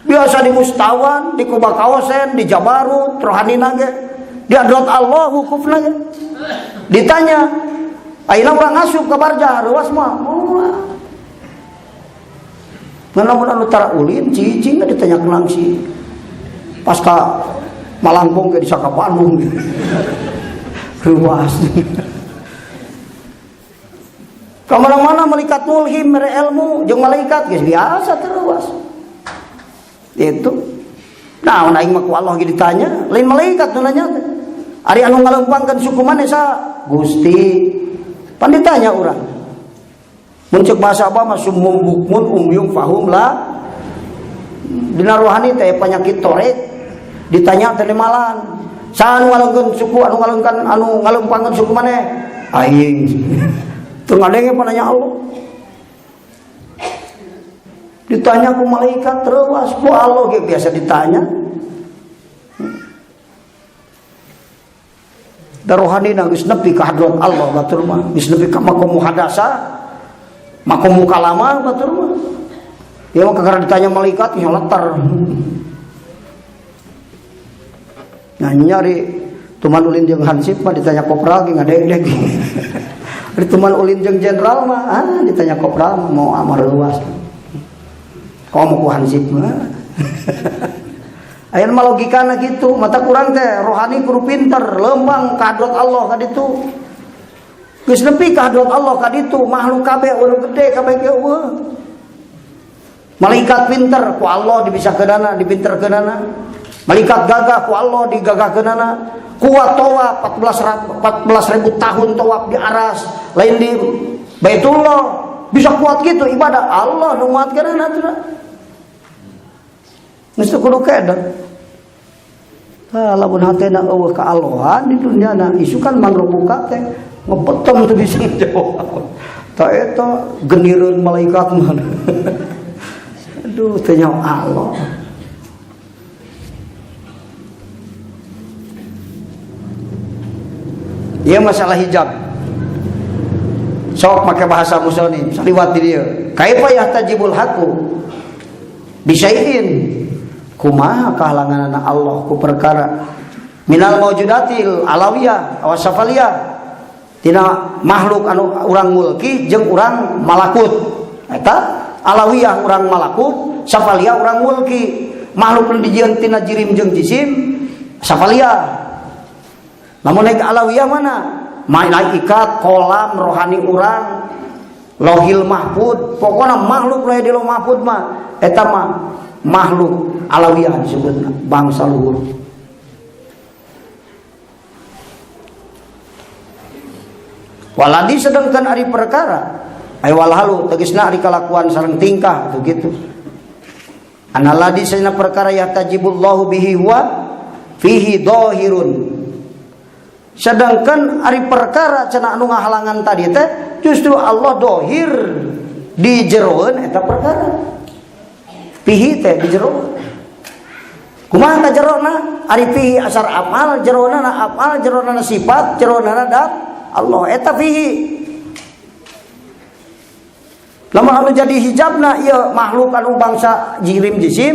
Biasa di Mustawan, di Kubakaosen, di Jabarut, rohanina ge. Di hadrat Allah wukufna ge. Ditanya, ayeuna urang asup ka barjah reuas mah. Moal. Ngan lamun anu tara ulin cicing ditanya kelangsi. Pas ka Malangbong ge disaka Bandung. Reuas. Kamana-mana malaikat mulhim mere ilmu jeung malaikat geus biasa terus. Itu. Nah, aing mah ku Allah ge ditanya, lain malaikat nu nanya teh. Ari anu ngaleumpangkeun suku maneh saha? Gusti. Pan ditanya urang. Mun ceuk bahasa apa mah sumum bukmun umyum fahum la. Dina rohani teh penyakit torek ditanya teh malan. Saha anu ngalengkeun suku anu ngalengkan anu ngaleumpangkeun suku maneh? Aing. Teu ngadenge pananya Allah. Ditanya ku malaikat terus ku Allah ge biasa ditanya. Darohani geus nepi ka hadrat Allah batur mah, geus nepi ka maqam muhadasa, maqam mukalama batur mah. Ieu mah kakara ditanya malaikat nyeleter. Nah nyari tuman ulin jeung hansip mah ditanya kopral ge ngadeg-deg. Ari tuman ulin jeung jenderal mah ditanya kopral mah mau amar luas. Komo ku hansip mah. Ayeuna mah logikana kitu, mata kurang teh rohani kudu pinter, lembang ka hadrat Allah ka ditu. Geus nepi ka hadrat Allah ka ditu, makhluk kabeh eueuh gede kabeh ge eueuh. Malaikat pinter ku Allah dibisakeunana, dipinterkeunana. Malaikat gagah ku Allah digagahkeunana. Kuat tawaf 14.000 tahun tawaf di aras, lain di Baitullah. Bisa kuat gitu ibadah Allah nu nguatkeunana atuh. Geus teu kudu keder. Tah lamun hatena eueuh ka Allahan di dunyana isukan manrobuka teh ngebetem teu bisa ngejawab. Tak eta genireun malaikat mah. Aduh teu nyaho Allah. Ieu masalah hijab. Sok make bahasa muslim saliwat di dieu. Kaifa yahtajibul haqu bisyai'in? Kumaha kahalanganana Allah ku perkara minal maujudatil alawiyah awas safaliyah tina makhluk anu urang mulki jeung urang malakut. Eta alawiyah urang malakut, safaliyah urang mulki. Makhluk nu dijieun tina jirim jeung jisim safaliyah. Lamun naik alawiyah mana? Malaikat, kolam, rohani urang, Lauhil Mahfud, pokona makhluk nu aya di Lauh Mahfud mah eta mah makhluk alawiyah disebutna, bangsa luhur. Waladi sedangkan ari perkara ay walhalu tegasna ari kalakuan sareng tingkah tuh gitu. Analadi saena perkara yahtajibullahu bihi huwa fihi dhahirun. Sedangkan ari perkara cenah anu ngahalangan tadi teh justru Allah dohir di jeroeun eta perkara. Fihi teh di jero. Kumaha ka jerona? Ari fihi asar amal, jerona na amal, jerona na sifat, jerona na dat Allah eta fihi. Lamun anu jadi hijabna ieu makhluk anu bangsa jirim jisim,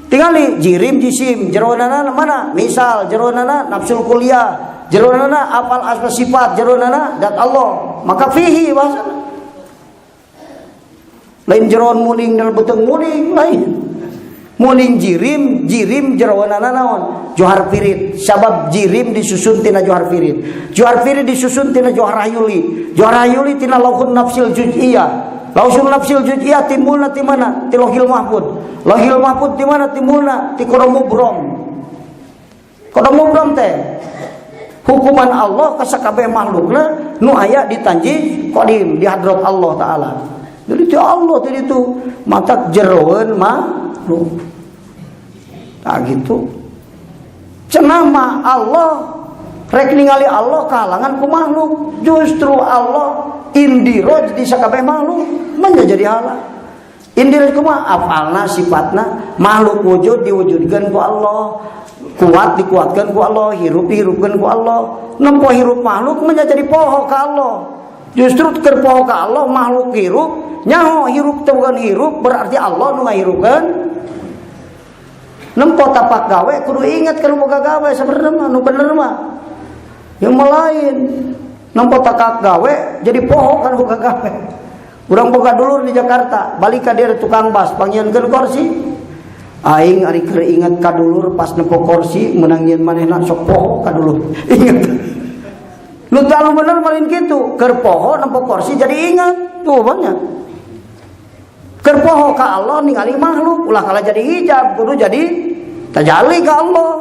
tingali jirim jisim jeronana mana? Misal jeronana nafsul kuliah, jeronana apal asma sifat, jeronana dat Allah, maka fihi bahasana. Lain jeron muning dan beteng muning lain. Muning jirim, jirim jeronana naon? Johar firid. Sabab jirim disusun tina johar firid. Johar firid disusun tina johar hayuli. Johar hayuli tina lauhun nafsil juz'iyah. Lauhun nafsil juz'iyah timbulna ti mana? Ti Lauhil Mahfud. Lauhil Mahfud ti mana timbulna? Ti Qadam Mubram. Qadam Mubram teh hukuman Allah ka sakabeh makhlukna nu aya di tanjih qadim di hadrat Allah taala. Jadi ti Allah tadi itu matak jeroeun makhluk. Tah gitu. Cenah mah Allah rek ningali Allah kahalangan ku makhluk. Justru Allah indiroj di sakabeh makhluk manja jadi halang. Indiroj kumaha? Afalna sifatna makhluk wujud diwujudkeun ku Allah, kuat dikuatkeun ku Allah, hirup dihirupkeun ku Allah. Nempo hirup makhluk manja jadi poho ka Allah. Justru keur poho ka Allah makhluk hirup, nyaho hirup teh bukan hirup berarti Allah nu ngahirupkeun. Nempo tapak gawe kudu ingat kalau boga gawe sebenarnya mah nu bener mah. Yang lain nempo tapak gawe jadi poho kan boga gawe. Urang boga dulur di Jakarta, balik ka dieu tukang bas pangieunkeun kursi. Aing ari keur ingat ka dulur pas nempo kursi meunang nyieun manehna sok poho ka dulur. Ingat. Lu tahu bener malin kitu, keur poho nempo kursi jadi ingat. Tuh banyak. Keur poho ka Allah ningali makhluk ulah kalah jadi hijab kudu jadi tajalli ka Allah.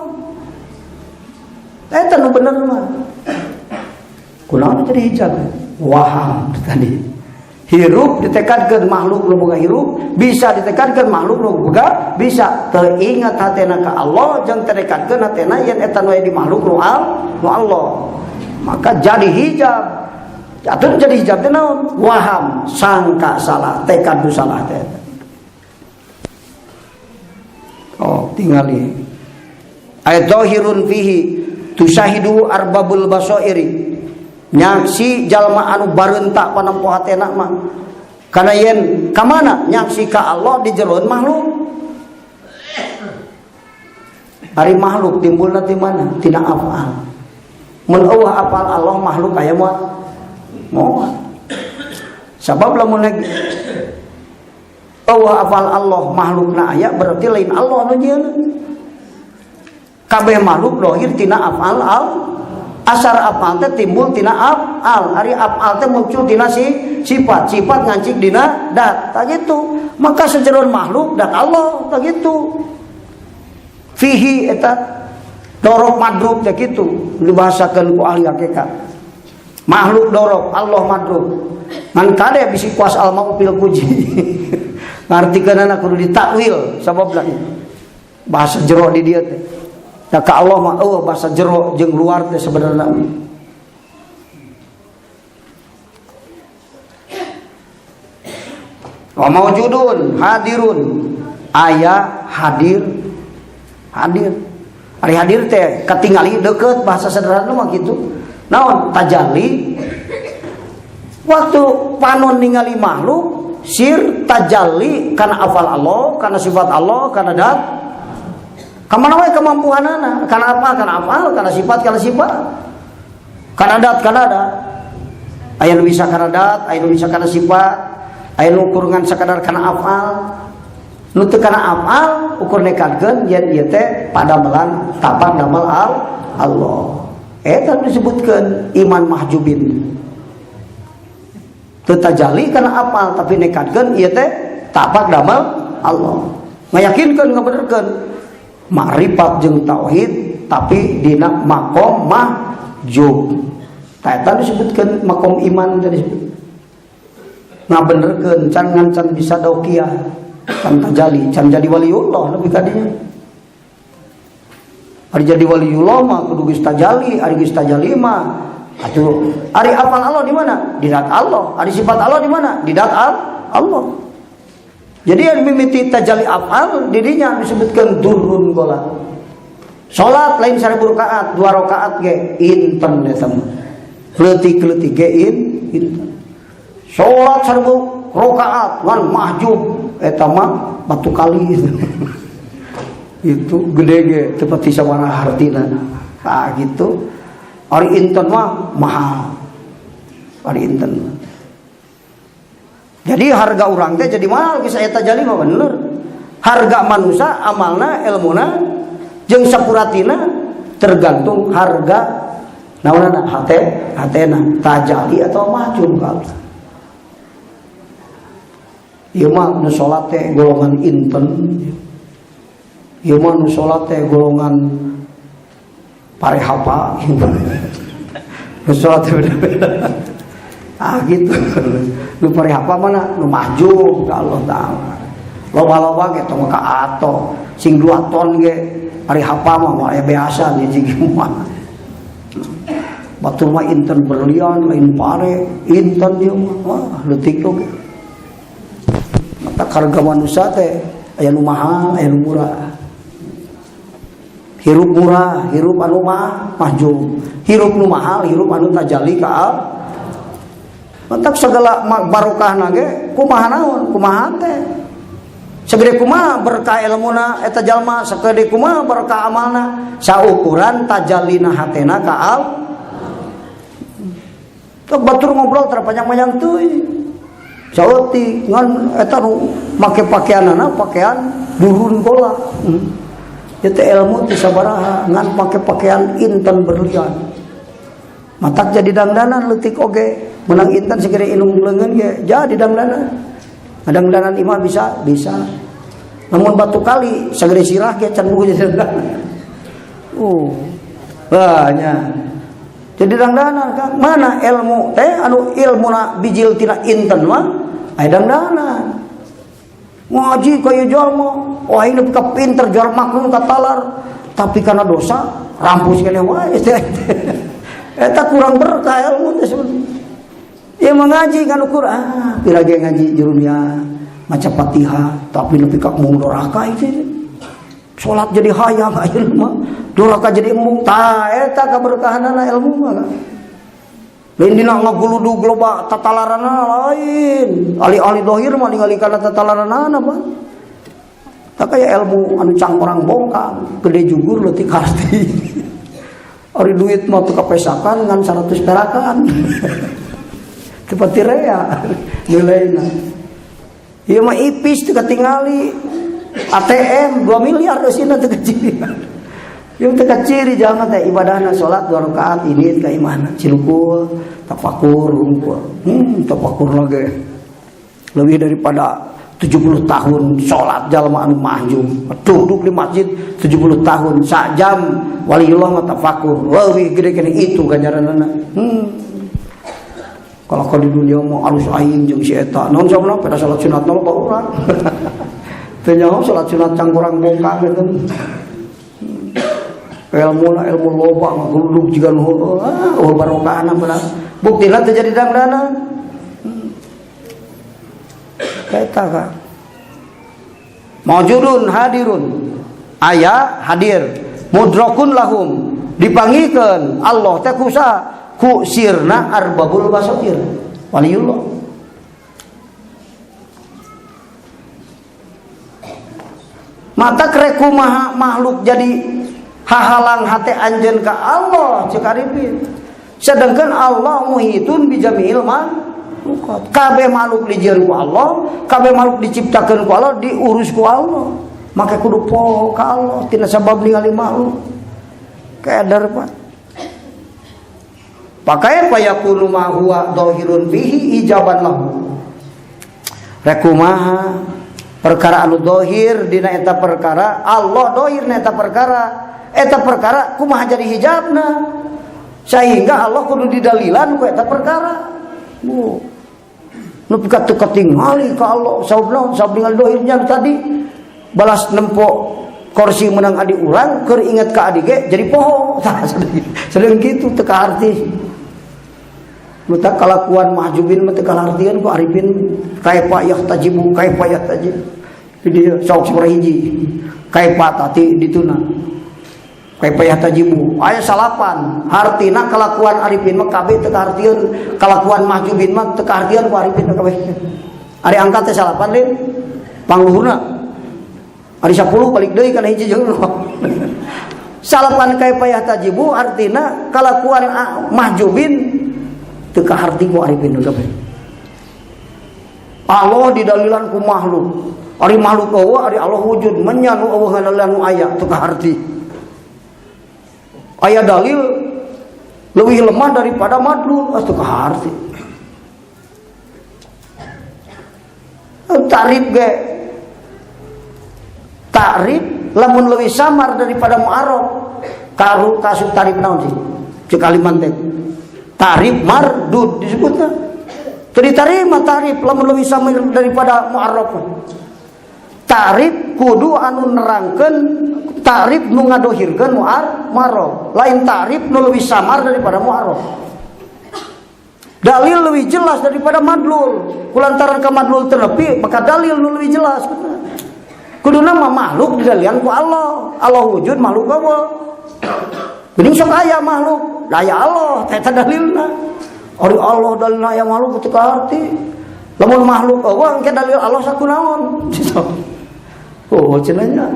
Eta nu bener mah. Kunaon jadi hijab? Waham tadi. Hirup ditekadkeun makhluk nu boga hirup, bisa ditekadkeun makhluk nu boga bisa. Teu ingat hatena ka Allah jeung tekadkeun hatena yen eta nu aya di makhluk nu Allah. Maka jadi hijab. Atuh jadi hijab teh naon? Waham, sangka salah, tekad nu salah teh. Oh, tingali. Ayat zahirun fihi tusyahidu arbabul basairi. Nyaksi jalma anu bareunta panempo hatena mah. Kana yen ka mana nyaksi ka Allah di jeroan makhluk. Ari makhluk timbulna ti mana? Tina afal. Mun eueuh afal Allah makhluk aya moal. Moal. Sabab lamun eueuh afal Allah makhlukna aya berarti lain Allah nu nyieun. Kabeh makhluk lahir tina afal al. Asar afal teh timbul tina afal. Ari afal teh muncul tina sifat, sifat ngancik dina dat. Tah gitu. Maka sejeroan makhluk dat Allah tah gitu. Fihi eta dorok madrub teh kitu dibahasakeun ku ahli hakikat. Makhluk dorok, Allah madrub. Ngan kade bisi kuas al mau pil puji. Ngartikeunana kudu ditakwil sababna bahasa jero di dieu teh. Da ka Allah mah eueuh bahasa jero jeung luar teh sebenarna. Wa maujudun hadirun, aya hadir, hadir. Ari hadir teh katingali deket, bahasa sederhana mah gitu. Naon tajalli? Waktu panon ningali makhluk sir tajalli karena afal Allah, karena sifat Allah, karena dat. Kamana wae kemampuanana, karena apa? Karena afal, karena sifat, karena sifat. Karena dat, karena dat. Aya nu bisa karena dat, aya nu bisa karena sifat, aya nu ukur ngan sakadar karena afal. Nu teu kana afal ukur nekadkeun yen ieu teh padamelan tapak damel al Allah. Eta disebutkeun iman mahjubin. Teu tajali kana afal, tapi nekadkeun ieu teh tapak damel Allah. Ngayakinkeun, ngabenerkeun makrifat jeung tauhid, tapi dina makom mahjub. Tah, eta disebutkeun makom iman teh, disebut ngabenerkeun can ngan can bisa daukiah, can tajali, can jadi waliullah lebih kadinya. Ari jadi waliullah mah kudu geus tajali, ari geus tajali mah atuh ari afal Allah di mana? Di dat Allah. Ari sifat Allah di mana? Di dat Allah. Jadi yang mimiti tajali afal dirinya disebutkan durrun gola. Salat lain 1000 rakaat, 2 rakaat ge inten eta mah. Leutik-leutik ge inten. Salat 1000 rakaat ngan mahjub eta mah batu kali itu gede ge teu pati sabaraha hartina. Nah, gitu. Ari inten mah mahal. Ari inten mah. Jadi harga urang teh jadi mahal geus aya tajali mah, bener. Harga manusia amalna, ilmuna jeung sapuratina tergantung harga naonana, hate hatena tajali atau mahjub kalau. Ieu mah nu salat teh golongan inten. Ieu mah nu salat teh golongan parehapa. Nu salat teh beda-beda. Ah, gitu. Nu parehapa mana? Nu mahjub ka Allah Ta'ala. Loba-loba ge tong ka ato. Sing 2 ton ge ari hapa mah moal aya biasa hiji mah. Batur mah inten berlian lain pare, inten ieu mah. Wah, leutik oge. Mata harga manusia teh aya nu mahal, aya nu murah. Hirup murah, hirup anu mah mahjub. Hirup nu mahal, hirup anu tajali ka al. Matak segala barokahna ge kumaha naon, kumaha teh. Segede kumaha berkah ilmuna eta jalma, segede kumaha berkah amalna, saukuran tajalina hatena ka al. Tok batur ngobrol terpanjang-panjang tuh. Saeutik ngan eta nu make pakaianana pakaian durun gola. Ieu teh ilmu teu sabaraha ngan make pakaian inten berlian. Matak jadi dangdanan leutik oge, menang inten segede indung leungeun ge jadi dangdanan. Dangdanan imah bisa, bisa. Namun batu kali segede sirah ge can buku jadi dangdanan. Banyak. Jadi dangdanan kan mana ilmu teh anu ilmuna bijil tina inten mah aya dangdanan. Ngaji kaya jalma, wah ini ka pinter jar makmum katalar, tapi karena dosa rampus keneh wae teh. Eta kurang berkah ilmu teh sebenarnya. Ya mengaji kan ukur ah pira ge ngaji jurumnya maca Fatihah tapi lebih ka mung doraka itu. Salat jadi hayang ayeuna mah, doraka jadi embung. Tah, eta kaberkahanana ilmu mah. Lain dina ngaguludug loba tatalarana, lain. Alih-alih dohir mah ningali kana tatalaranana mah. Tak kaya ilmu anu cangkorang bongkang, gede jugur leutik harti. Ari duit mah teu kapesakan ngan 100 perakan. Seperti rea nilainya. Ieu mah ipis teu katingali. ATM 2 miliar eusina teu kaciri. Yang teu kaciri jangan teh ibadahna salat 2 rakaat ini ka imahna cilukul tafakur hungkul. Tafakur lagi. Lebih daripada 70 tahun salat jalma anu mahjub. Duduk di masjid 70 tahun sak jam waliullah mah tafakur. Leuwih gede keneh itu ganjaranna. Kalau kau di dunia mau alus aing jeung si eta. Naon sabna pada salat sunat loba urang. Teu nyaho salat sunat cangkorang bongkang gitu. Ilmu na ilmu loba ngagulug jiga nu ah eueuh barokahna benar. Buktina teu jadi dangdanan. Eta ka. Maujudun hadirun. Aya hadir. Mudrakun lahum. Dipanggilkeun Allah teh kusa ku sirna arbabul basair. Waliullah. Mata krekumaha makhluk jadi hahalang hate anjeun ka Allah ceuk arifin. Sedangkan Allah muhitun bijami'il makhluqat. Kabeh makhluk dijieun ku Allah, kabeh makhluk diciptakeun ku Allah, diurus ku Allah. Maka kudu poho ka Allah tina sabab ningali makhluk. Keder Pak. Pakai payakunu ma huwa dhahirun bihi ijaban lahu. Rekumaha perkara anu dohir dina eta perkara Allah dohir na eta perkara, eta perkara kumaha jadi hijabna sehingga Allah kudu didalilan ku eta perkara. Bu nu pika teu katingali ka Allah sabab naon, sabab ningali dohirnya tadi balas nempo kursi menang adi urang keur inget ka adi ge jadi poho. Tah sedeng kitu teu kaharti. Nu tak kalakuan mahjubin mah teu kahartieun ku arifin kaifa yahtajibu kaifa yahtajib. Di dieu sok sabaraha hiji kaifa tati dituna kaifa yahtajibu aya salapan hartina kalakuan arifin mah kabeh teu kahartieun, kalakuan mahjubin mah teu kahartieun ku arifin kabeh. Ari angkat teh salapan lin pangluhurna ari 10 balik deui kana hiji jeung nol. Salapan kaifa yahtajibu artina kalakuan mahjubin teu kaharti ku arifin kabeh. Allah didalilan ku makhluk. Ari makhluk eueuh, ari Allah wujud, menya nu eueuh ngadalilan nu aya teu kaharti. Aya dalil leuwih lemah daripada madlul, teu kaharti. Ta'rif ge ta'rif lamun leuwih samar daripada mu'arraf. Karu kasub ta'rif naon sih? Cek kalimat teh. Ta'rif mardud disebutna. Teu ditarima ta'rif lamun leuwih samar daripada mu'arraf. Ta'rif kudu anu nerangkeun, ta'rif nu ngadohirkeun mu'arraf. Lain ta'rif nu leuwih samar daripada mu'arraf. Dalil leuwih jelas daripada madlul. Kulantaran ka madlul teu nepi, maka dalil nu leuwih jelas. Kuduna mah makhluk didalian ku Allah. Allah wujud makhluk eueuh. Geuning sok aya makhluk, aya Allah, eta dalilna. Ari Allah dalilna aya makhluk teu kaharti. Lamun makhluk eueuh engke dalil Allah sakunaon. Oh, cenah nya.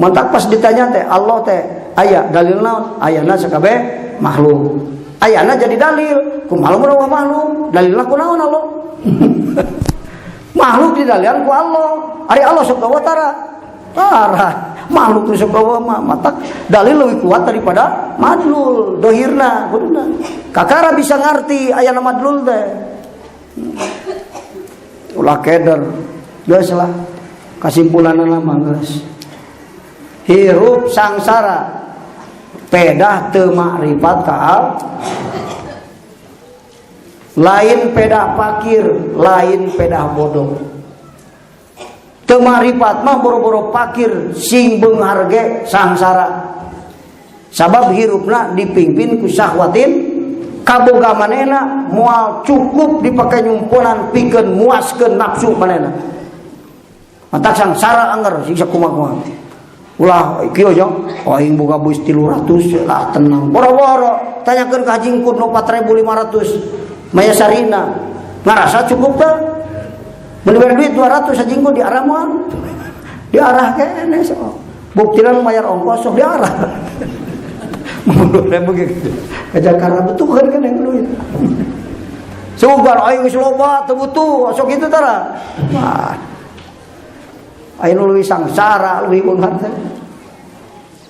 Mantak pas ditanya teh Allah teh aya dalil naon? Ayana sakabeh makhluk. Ayana jadi dalil. Kumaha lamun eueuh makhluk? Dalilna kunaon Allah? Makhluk didalian ku Allah. Ari Allah sok eueuh tara? Tara. Makhluk nu sok eueuh mah matak dalil leuwih kuat daripada madlul dohirna kuduna. Kakara bisa ngarti ayana madlul teh. Ulah keder. Geus lah. Kasimpulanna mah geus. Hirup sangsara pedah teu makrifat ka Allah. Lain pedah fakir, lain pedah bodoh. Teu makrifat mah boro-boro fakir sing beunghar ge sangsara. Sabab hirupna dipimpin ku syahwatin kaboga manehna moal cukup dipake nyumponan pikeun muaskeun nafsu manehna. Matak sangsara anger siksa kumaha-kumaha. Ulah kieu jong, aing boga bus 300 lah tenang. Boro-boro tanyakeun ka Haji Engkut nu 4500. Maya Sarina ngarasa cukup teh. Mun diberi duit 200 Haji Engkut diarah moal. Diarah keneh sok. Buktina mayar ongkos sok diarah. Mun 2000 gitu. Ka Jakarta butuhkeun keneh duit. Sugan aing geus loba teu butuh, sok kitu tara. Wah. Aing nu leuwih sangsara leuwih beunghar teh.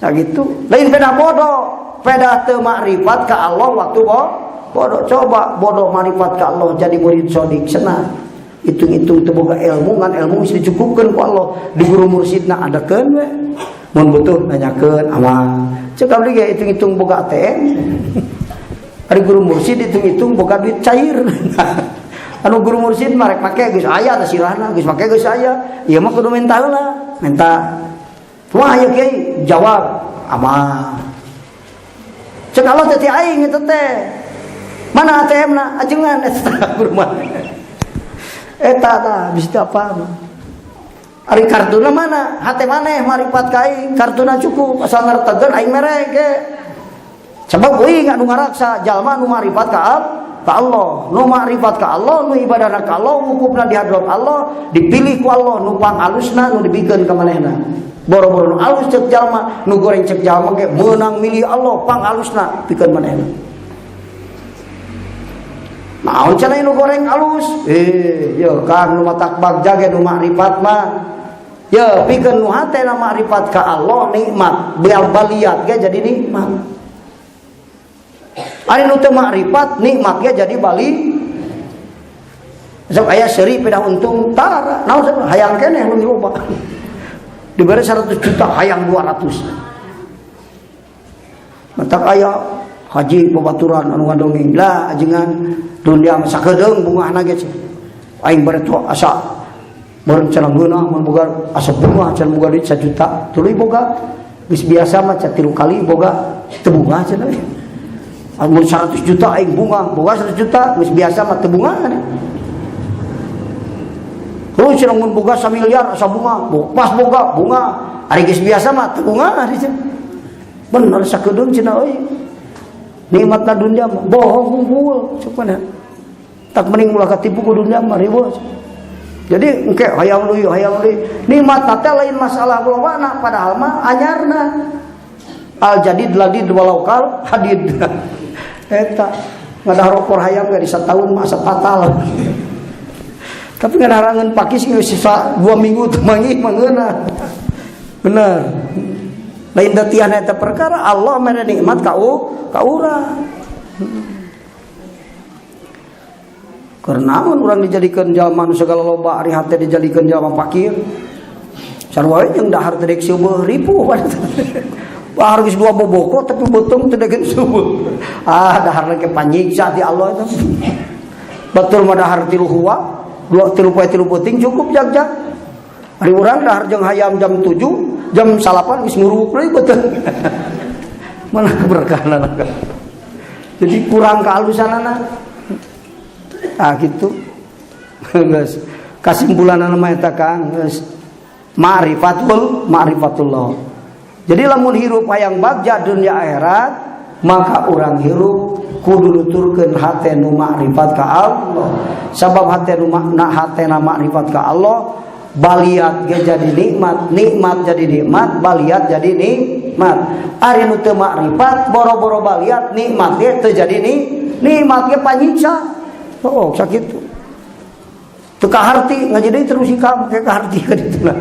Nah gitu. Lain pedah bodoh, pedah teu makrifat ka Allah waktu bodoh. Coba bodoh makrifat ka Allah jadi murid sodik senang. Hitung-hitung teu boga ilmu ngan ilmu geus dicukupkeun ku Allah. Di guru mursidna adakeun we. Mun butuh nanyakeun amal. Cek abdi ge hitung-hitung boga ATM. Ari guru mursid hitung-hitung boga duit cair. Anu guru mursid mah rek make geus aya teh silahna, geus make geus aya. Ieu mah kudu minta heula, minta. Wah ieu kiai jawab amal. Cek Allah teh ti aing eta teh. Mana ATM-na? Ajengan eta guru mah. Eta tah bisa apa mah. Ari kartuna mana? Hate maneh marifat ka aing, kartuna cukup asal ngartegeun aing mere ge. Sebab euy anu ngaraksa jalma nu marifat ka Allah, nu makrifat ka Allah, nu ibadahna ka Allah, wukufna di hadrat Allah, dipilih ku Allah nu pangalusna nu dibikeun ka manehna. Boro-boro nu alus cek jalma, nu goreng cek jalma ge meunang milih Allah pangalusna pikeun manehna. Naon cenah nu goreng alus? Ye Kang nu matak bagja ge nu makrifat mah. Ye pikeun nu hatena makrifat ka Allah nikmat, bel baliat ge jadi nikmat. Ari nu teu makrifat nikmat ge jadi bali. Sok aya seuri pindah untung tara, naon hayang keneh nu loba. Diberi 100 juta hayang 200. Matak aya haji babaturan anu ngadongeng lah ajengan dunia mah sakedeung bungahna ge aing bare asa meureun cenah ngeunah mun boga asa bungah cenah boga duit 1 juta tuluy boga geus biasa mah 3 kali boga teu bungah cenah. Amun 100 juta aing bunga, boga 100 juta geus biasa mah teu bunga. Heuh cenah mun boga 1 miliar asa bunga, pas boga bunga, ari geus biasa mah teu bunga ari cenah. Bener sakedeung cenah euy. Nikmatna dunia mah bohong kumpul cepana. Tak mending ulah katipu ku dunia mah riweuh. Jadi engke hayang deui hayang deui. Nikmat teh lain masalah lobana padahal mah anyarna. Al jadid ladid walau kal hadid. Eta ngadahar opor hayam ge di satahun mah asa fatal. Tapi ngadaharangeun pakis geus sisa 2 minggu teu manggih mah ngeunah. Bener. Lain datian eta perkara Allah mere nikmat ka urang. Karena urang dijadikeun jalma nu sagala loba ari hate dijadikeun jalma fakir. Sarua we jeung dahar teh deuk seubeureuh ripuh. Bahar geus 2 boboko tapi beuteung teu deuk seubeureuh. Ah dahar ge panyiksa ti Allah eta. Batur mah dahar 3 huwa, 2 3 poe 3 peuting cukup jag-jag. Ari urang dahar jeung hayam jam 7, jam 8 geus nguruk deui beuteung. Mana keberkahan. Jadi kurang kehalusanana. Ah gitu. Geus kasimpulanana mah eta Kang geus ma'rifatul ma'rifatullah. Jadi lamun hirup hayang bagja dunia akhirat, maka urang hirup kudu nuturkeun hate nu makrifat ka Allah. Sabab hate nu makna hatena makrifat ka Allah, baliat ge jadi nikmat, nikmat jadi nikmat, baliat jadi nikmat. Ari nu teu makrifat boro-boro baliat nikmat ge teu jadi nikmat ge panyiksa. Oh, sakitu. Teu kaharti ngaji deui terus hikam ke kaharti ka ditu lah.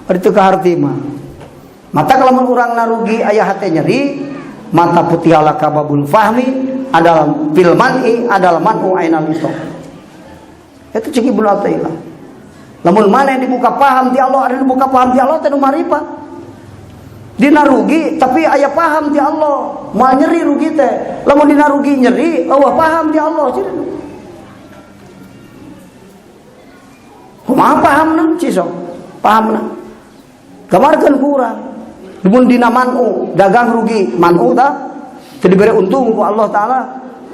Ari teu kaharti mah. Mata kalau urang narugi aya hate nyeri, mata putih ala kababul fahmi adalah fil man'i adalah man'u ainal itu. Itu cek Ibnu Athaillah. Lamun mana yang dibuka paham di Allah, ada dibuka paham di Allah teh nu marifat. Dina rugi tapi aya paham di Allah, moal nyeri rugi teh. Lamun dina rugi nyeri, eueuh paham di Allah cenah. Kumaha pahamna cisok? Pahamna. Gamarkeun ku urang. Mun dina man'u, dagang rugi, man'u ta teu dibere untung ku Allah taala.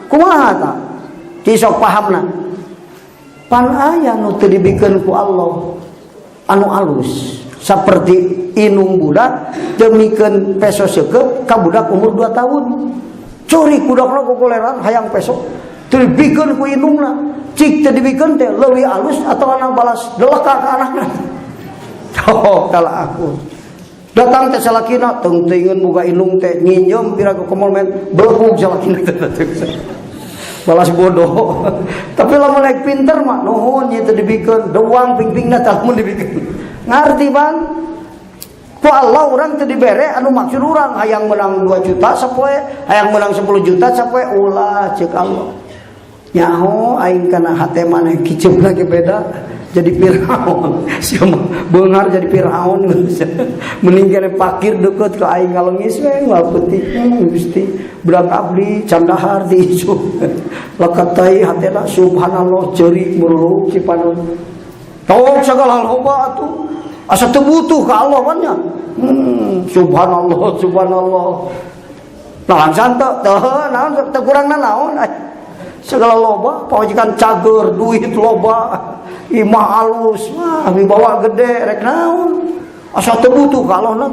Kumaha ta? Cisok pahamna. Pan aya nu teu dibikeun ku Allah anu alus seperti inung budak teu mikeun peso seukeut ka budak umur 2 tahun. Curi budakna kokoleran hayang peso teu dibikeun ku inungna. Cik teu dibikeun teh leuwih alus atau anak balas deleka ka anakna. Oh, kala aku. Datang teh salakina teung-teungeun boga inung teh nyinjem pira ke komolmen belegug salakina teh. Balas bodoh. Tapi lamun naik pinter mah nuhun nya teu dibikeun, dewang ping-pingna teh lamun dibikeun. Ngarti Bang? Ku Allah urang teu dibere anu maksud urang hayang menang 2 juta sapoe, hayang menang 10 juta sapoe ulah ceuk Allah. Nyaho aing kana hate maneh kiceuk lagi beda jadi Firaun. Sia mah beunghar jadi Firaun. Mending kene pakir deukeut ka aing ngalengis we moal peuting Gusti. Budak abdi candahar di isu. Lekat tai hatena subhanallah ceurik muruluk si panon. Tok sagala loba atuh. Asa teu butuh ka Allah kan nya. Subhanallah subhanallah. Nah langsung teu teu naon teu kurangna naon. Segala loba, pamajikan cager, duit loba, imah alus, wah wibawa gede, rek naon. Asa teu butuh ka Allah.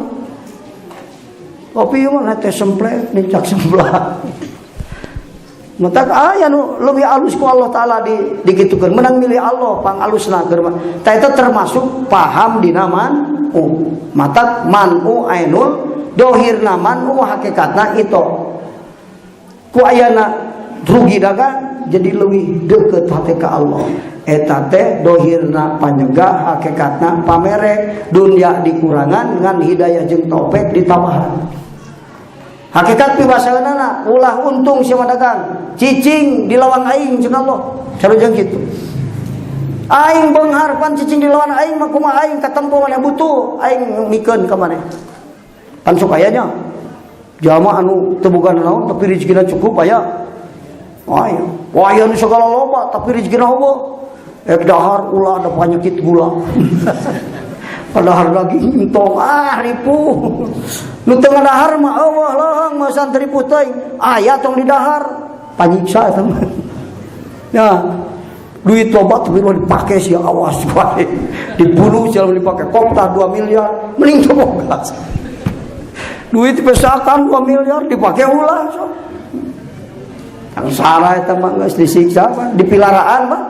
Tapi ieu mah teh semplek, nincak sebelah. Matak aya nu leuwih alus ku Allah Taala di digitukeun, menang milih Allah pang alusna keur mah. Tah eta termasuk paham dina man'u. Matak man'u ainul dohirna man'u hakikatna itu. Ku ayana rugi dagang jadi leuwih deukeut hate ka Allah. Eta teh dohirna panyegah hakikatna pamere, dunya dikurangan ngan hidayah jeung taufik ditambahan. Hakikat pibasaeunana ulah untung sia dagang, cicing di lawang aing cenah Allah. Sarujeng kitu. Aing beunghar pan cicing di lawang aing mah kumaha aing katempo maneh butuh, aing mikeun ka maneh. Pan sok aya nya. Jalma anu teu boga naon tapi rezekina cukup aya. Aya. Wah aya nu sagala loba tapi rezekina eueuh. Ek dahar ulah ada penyakit gula. Padahal daging entong ah ripuh. Nu teu ngadahar mah eueuh leuheung mah santri ripuh teuing. Aya tong didahar panyiksa eta mah. Ya, duit loba tapi ulah dipake sia awas wae. Dibunuh sia dipake koptah 2 miliar mending teu boga. Duit dipesakan 2 miliar dipake ulah sok. Sangsara eta mah geus disiksa mah, dipilaraan mah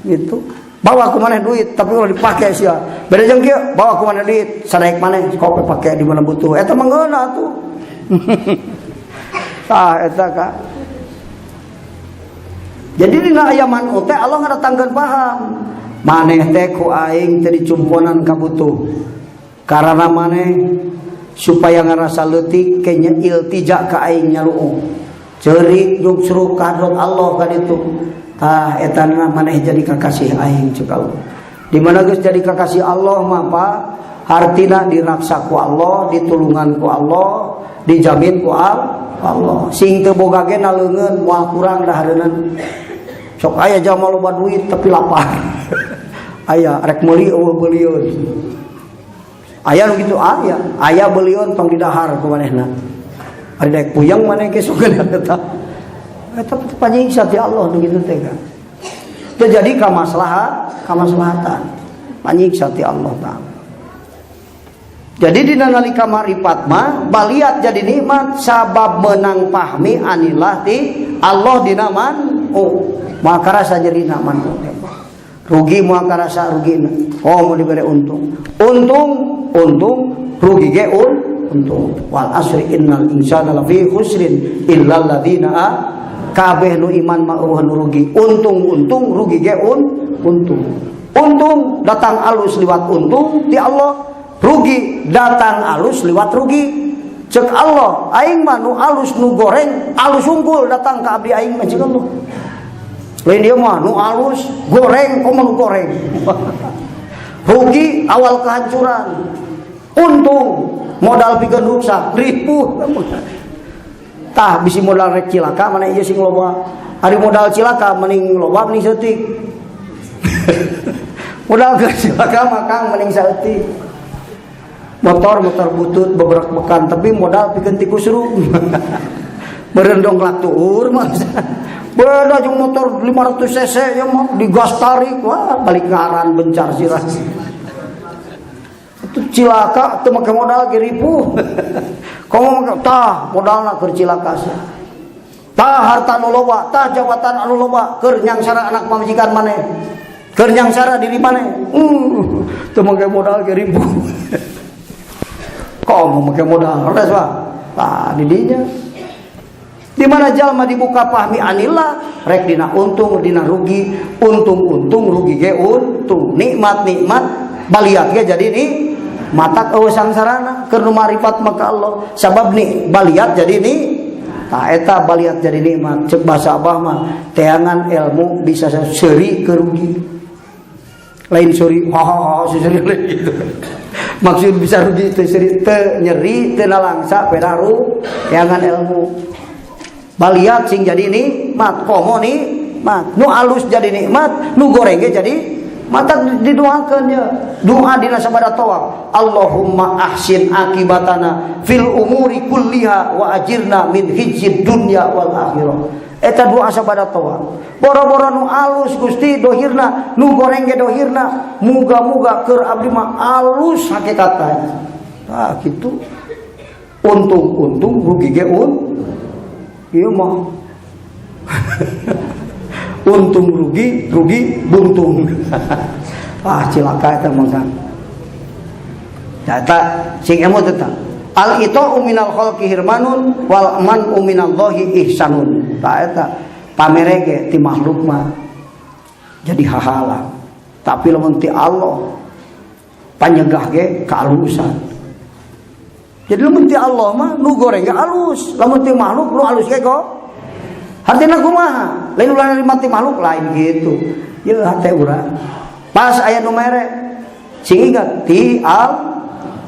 gitu. Bawa ku maneh duit tapi ulah dipake sia. Beda jeung kieu, bawa ku maneh duit, sadaek maneh kope pake di mana butuh. Eta mah ngeunah tuh. Tah eta ka. Jadi dina aya man'u teh Allah ngadatangkeun paham. Maneh teh ku aing teh dicumponan kabutuh. Karana maneh supaya ngarasa leutik kenya iltija ka aing nyalu'u. Ceurik nyungsruk ka hadrat Allah ka ditu. Tah eta maneh jadi kakasih aing cek Allah. Di mana geus jadi kakasih Allah mah Pak, hartina diraksa ku Allah, ditulungan ku Allah, dijamin ku Allah. Sing teu boga ge naleungeun moal kurang dahareunana. Sok aya jalma loba duit tapi lapar. Aya rek meuli eueuh beulieun. Aya nu kitu aya, aya beulieun tong didahar ku manehna. Ari daek puyeng maneh ge sok eta. Eta panyiksa ti Allah nu kitu teh kan. Teu jadi kamaslahat, kamaslahatan. Panyiksa ti Allah Taala. Jadi dina nalika marifat mah baliat jadi nikmat sabab menang pahmi anillah ti Allah dina man'u. Moal karasa jadi man. Rugi moal karasa rugina. Oh mau diberi untung. Untung, untung, rugi ge untung. Wal asri innal insana lafi khusrin illal ladzina kabeh nu iman mah eueuh nu rugi. Untung, untung, rugi ge untung. Untung datang alus liwat untung ti Allah. Rugi datang alus liwat rugi. Cek Allah, aing mah nu alus nu goreng, alus unggul datang ka abdi aing mah cek Allah. Lain dia mah nu alus goreng, komo nu goreng. Rugi awal kehancuran. Untung modal pikeun ruksak, ripuh. Tah bisi modal rek cilaka mana ieu sing loba. Ari modal cilaka mending loba mending saeutik. Modal ke cilaka mah Kang mending saeutik. Motor motor butut beberak bekan tapi modal pikeun tikus ru. Berendong tuur mah. Beda jeung motor 500 cc ya mah digas tarik wah balik ngaran bencar sirah. Itu cilaka teu make modal ge ripuh. Komo make tah modalna keur cilaka sia. Tah harta nu loba, tah jabatan anu loba keur nyangsara anak pamajikan maneh. Keur nyangsara diri maneh. Teu make modal ge ripuh. Komo make modal, res Pak. Tah di dinya. Di mana jalma dibuka pahmi anillah, rek dina untung, dina rugi, untung-untung, rugi ge untung, nikmat-nikmat, baliat ge jadi nih matak eueuh sangsarana keur nu marifat maka Allah. Sabab nih baliat jadi nih tah eta baliat jadi nikmat. Cek bahasa abah mah teangan ilmu bisa seuri ke rugi. Lain seuri ha ha ha seuri lain gitu. Maksud bisa rugi teu seuri teu nyeri teu nalangsa pedaru teangan ilmu. Baliat sing jadi nikmat, komo nikmat, nu alus jadi nikmat, nu goreng ge jadi mata didoakeun ya. Doa dina sabada tawaf, Allahumma ahsin akibatana fil umuri kulliha wa ajirna min khizyid dunya wal akhirah. Eta doa sabada tawaf. Boro-boro nu alus Gusti dohirna, nu goreng ge dohirna, muga-muga keur abdi mah alus hakikatna. Nah, gitu. Untung-untung rugi ge un. Ieu mah. Untung rugi, rugi buntung. Ah, cilaka eta mah kan. Eta sing emut eta. Al ita'u minal khalqi hirmanun wal man'u minallahi ihsanun. Tah eta pamere ge ti makhluk mah jadi hahala. Tapi lamun ti Allah panyegah ge kaalusan. Jadi lamun ti Allah mah nu goreng ge alus, lamun ti makhluk nu alus ge kok. Hartina kumaha? Lain ulah nerima ti makhluk lain gitu. Ieu hate urang. Pas aya nu mere sing ingat ti al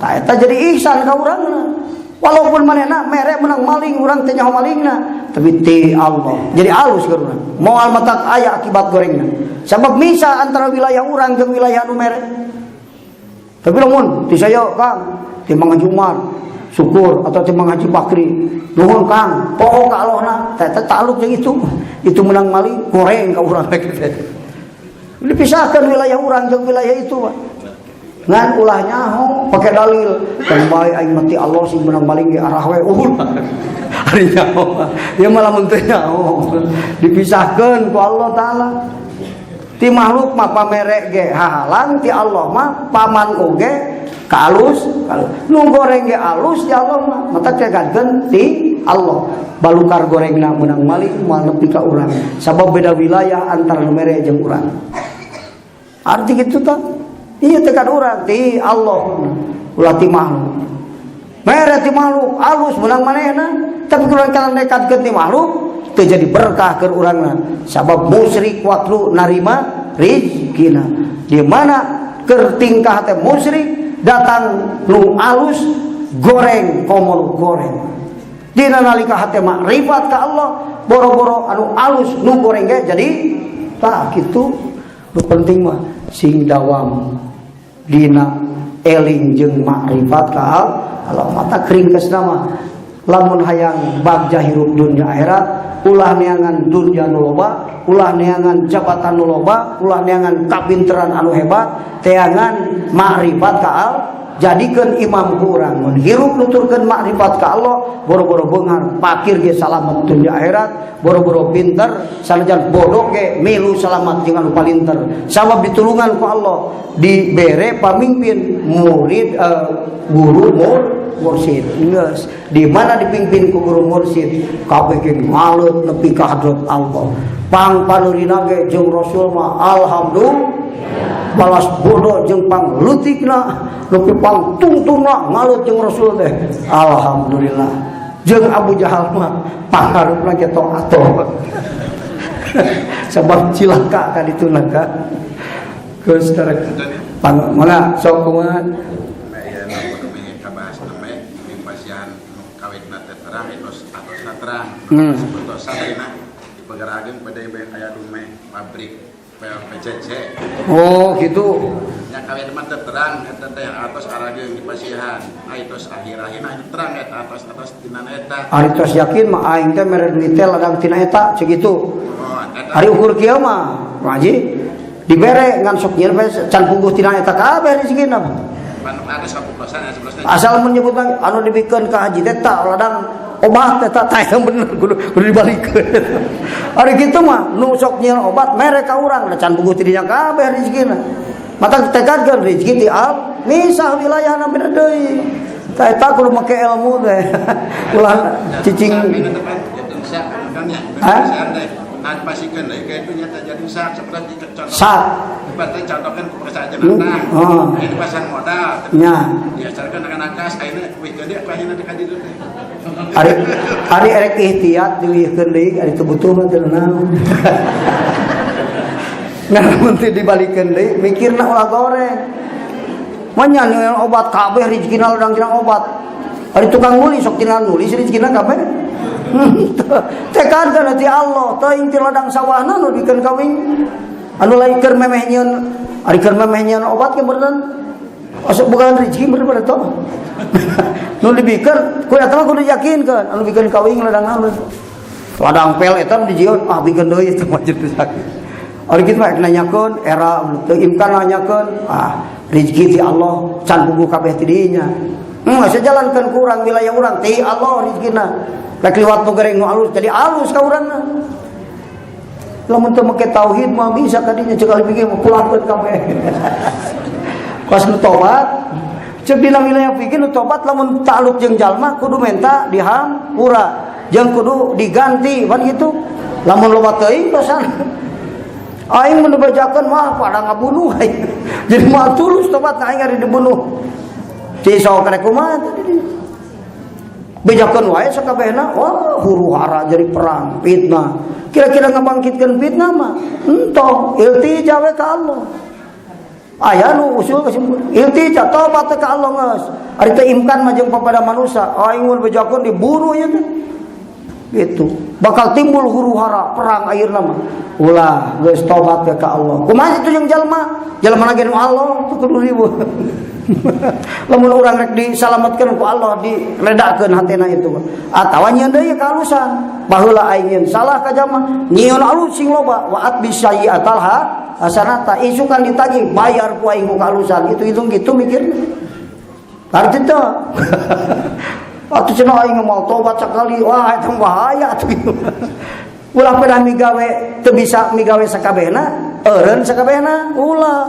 tah eta jadi ihsan ka urangna. Walaupun manehna mere menang maling urang teh nyaho malingna, tapi ti Allah. Jadi alus ka urang. Moal matak aya akibat gorengna. Sabab misa antara wilayah urang jeung wilayah anu mere. Tapi lamun ti saya Kang, ti Mang Haji Umar, syukur atau ti Mang Haji Bakri, nuhun Kang, poho ka Allahna, teh eta taluk jeung itu. Itu menang maling goreng ka urang teh. Dipisahkan wilayah urang jeung wilayah itu, Pak. Ngan ulah nyaho pakai dalil kan bae aing mati Allah sing menang maling ge arah we ulah. Ari nyaho. Ya malah mun teu nyaho. Dipisahkeun ku Allah taala. Ti makhluk mah pamere ge hahalang, ti Allah mah paman oge ka alus, nu goreng ge alus ti Allah mah mata kegadkeun ti Allah. Balukar gorengna menang maling moal nepi ka urang. Sabab beda wilayah antara nu mere jeung urang. Arti kitu tah. Iya tekan urang ti Allah ulah ti makhluk. Mere ti makhluk alus menang manehna, tapi kurang kana nekatkeun ti makhluk teu jadi berkah keur urangna. Sabab musyrik waktu narima rizkina. Di mana keur tingkah teh musyrik datang nu alus goreng komo nu goreng. Dina nalika hate makrifat ka Allah boro-boro anu alus nu goreng ge jadi tah kitu. Nu penting mah sing dawam dina eling jeung makrifat ka Allah. Mata kringkesna mah lamun hayang bagja hirup dunia akhirat ulah neangan dunia nu loba, ulah neangan jabatan nu loba, ulah neangan kapinteran anu hebat, teangan makrifat ka Allah. Jadikeun imam ku urang mun hirup nuturkeun makrifat ka Allah, boro-boro beunghar pakir ge salamet dunia akhirat, boro-boro pinter sanajan bodoh ge milu salamat jeung anu palinter. Sabab ditulungan ku Allah dibere pamimpin murid guru mursyid. Geus di mana dipimpin ku guru mursyid kabeh ge ngaleut nepi ka hadrat Allah. Pang panurina ge jeung Rasul mah alhamdulillah balas bodoh jeung pang leutikna nepi pang tungtungna ngalut jeung Rasul teh alhamdulillah. Jeung Abu Jahal mah pangarupna ge tong atoh. Sabab cilaka ka dituna ka. Geus tarek pang mangga sok kumaha. Aya nu kabahas namanya di pasihan nu kawitna teh terang etos atosna terang. Sepertosan ayeuna di Pagerageung pada aya dumeh pabrik PCC. Oh gitu. Nya kawin mah teu terang eta teh atos arageung di pasihan. Ai tos akhir-akhirna terang eta atos-atos tina eta. Ari tos yakin mah aing teh mere duit teh ladang tina eta cek gitu. Oh, eta. Ari ukur kieu mah ngaji dibere ngan sok nyeun can puguh tina eta kabeh rezekina mah. Pan ada sapuplosan ya sebelas. Asal menyebut anu dibikeun ka haji teh tak ladang obat teh tak eta bener kudu kudu dibalikeun. Ari kitu mah nu sok nyieun obat mere ka urang da can puguh ti dinya kabeh rezekina. Mata tekadkeun rezeki ti al misah wilayahna beda deui. Tah eta kudu make ilmu teh. Ulah cicing. Hah? Nah, dipasihkeun deui ka itu nyata jadi sak seperti contoh. Sak. Seperti contohkan ku pekerjaan jenatang. Oh. Ini pasang modal. Nya. Diajarkan akan akas ayeuna wih gede ku ayeuna ka ditu teh. Ari ari erek ihtiyat diwihkeun deui ari teu butuh mah teu naon. Nah, mun teu dibalikeun deui mikirna ulah goreng. Manya nyeun obat kabeh rezekina ladang tina obat. Ari tukang nulis sok tina nulis rezekina kabeh. Tekad kana ti Allah, teuing ti ladang sawahna nu dikeun kawin. Anu lain keur memeh nyieun, ari keur memeh nyieun obat ge beureunan. Asa bukan rezeki bener bener toh. Nu dibikeun ku eta mah kudu yakinkeun, anu bikeun kawin ladang naon. Ladang pel eta dijieun ah bikeun deui itu mah jadi sakit. Ari kitu mah nanyakeun era teu imkan nanyakeun ah rezeki ti Allah can puguh kabeh ti dinya. Sejalankeun ku urang wilayah urang ti Allah rezekina. Rek liwat nu goreng nu alus jadi alus ka urangna. Lamun teu make tauhid mah bisa kadinya cek ahli fikih mah pulangkeun kabeh. Pas nu tobat cek dina wilayah fikih nu tobat lamun ta'aluk jeung jalma kudu menta dihampura jeung kudu diganti pan gitu. Lamun loba teuing dosana. Aing mun dibajakeun mah pada ngabunuh aing. Jadi mah tulus tobat aing ari dibunuh. Ci sok rek kumaha tadi. Bejakeun wae sakabehna, wah huru hara jadi perang, fitnah. Kira-kira ngabangkitkeun fitnah mah entong iltija we ka Allah. Aya nu usul kesimpulan iltija tobat ka Allah geus. Ari teu imkan mah jeung papada manusia, aing mun bejakeun dibunuh ieu teh. Gitu. Bakal timbul huru hara perang akhirna mah. Ulah geus tobat ka Allah. Kumaha itu jeung jalma? Jalma lagi nu Allah teu kudu riweuh. Lamun urang rek disalametkeun ku Allah diredakeun hatena itu. Atawa nyieun deui kahalusan. Baheula aing nyieun salah ka jalma, nyieun alus sing loba wa atbi sayyi'atal hasanata isukan ditagih bayar ku aing ku kahalusan. Itu hitung gitu mikirna. Arti teu. Atuh cenah aing mau tobat sekali, wah itu bahaya atuh. Ulah pedah migawe teu bisa migawe sakabehna, eureun sakabehna, ulah.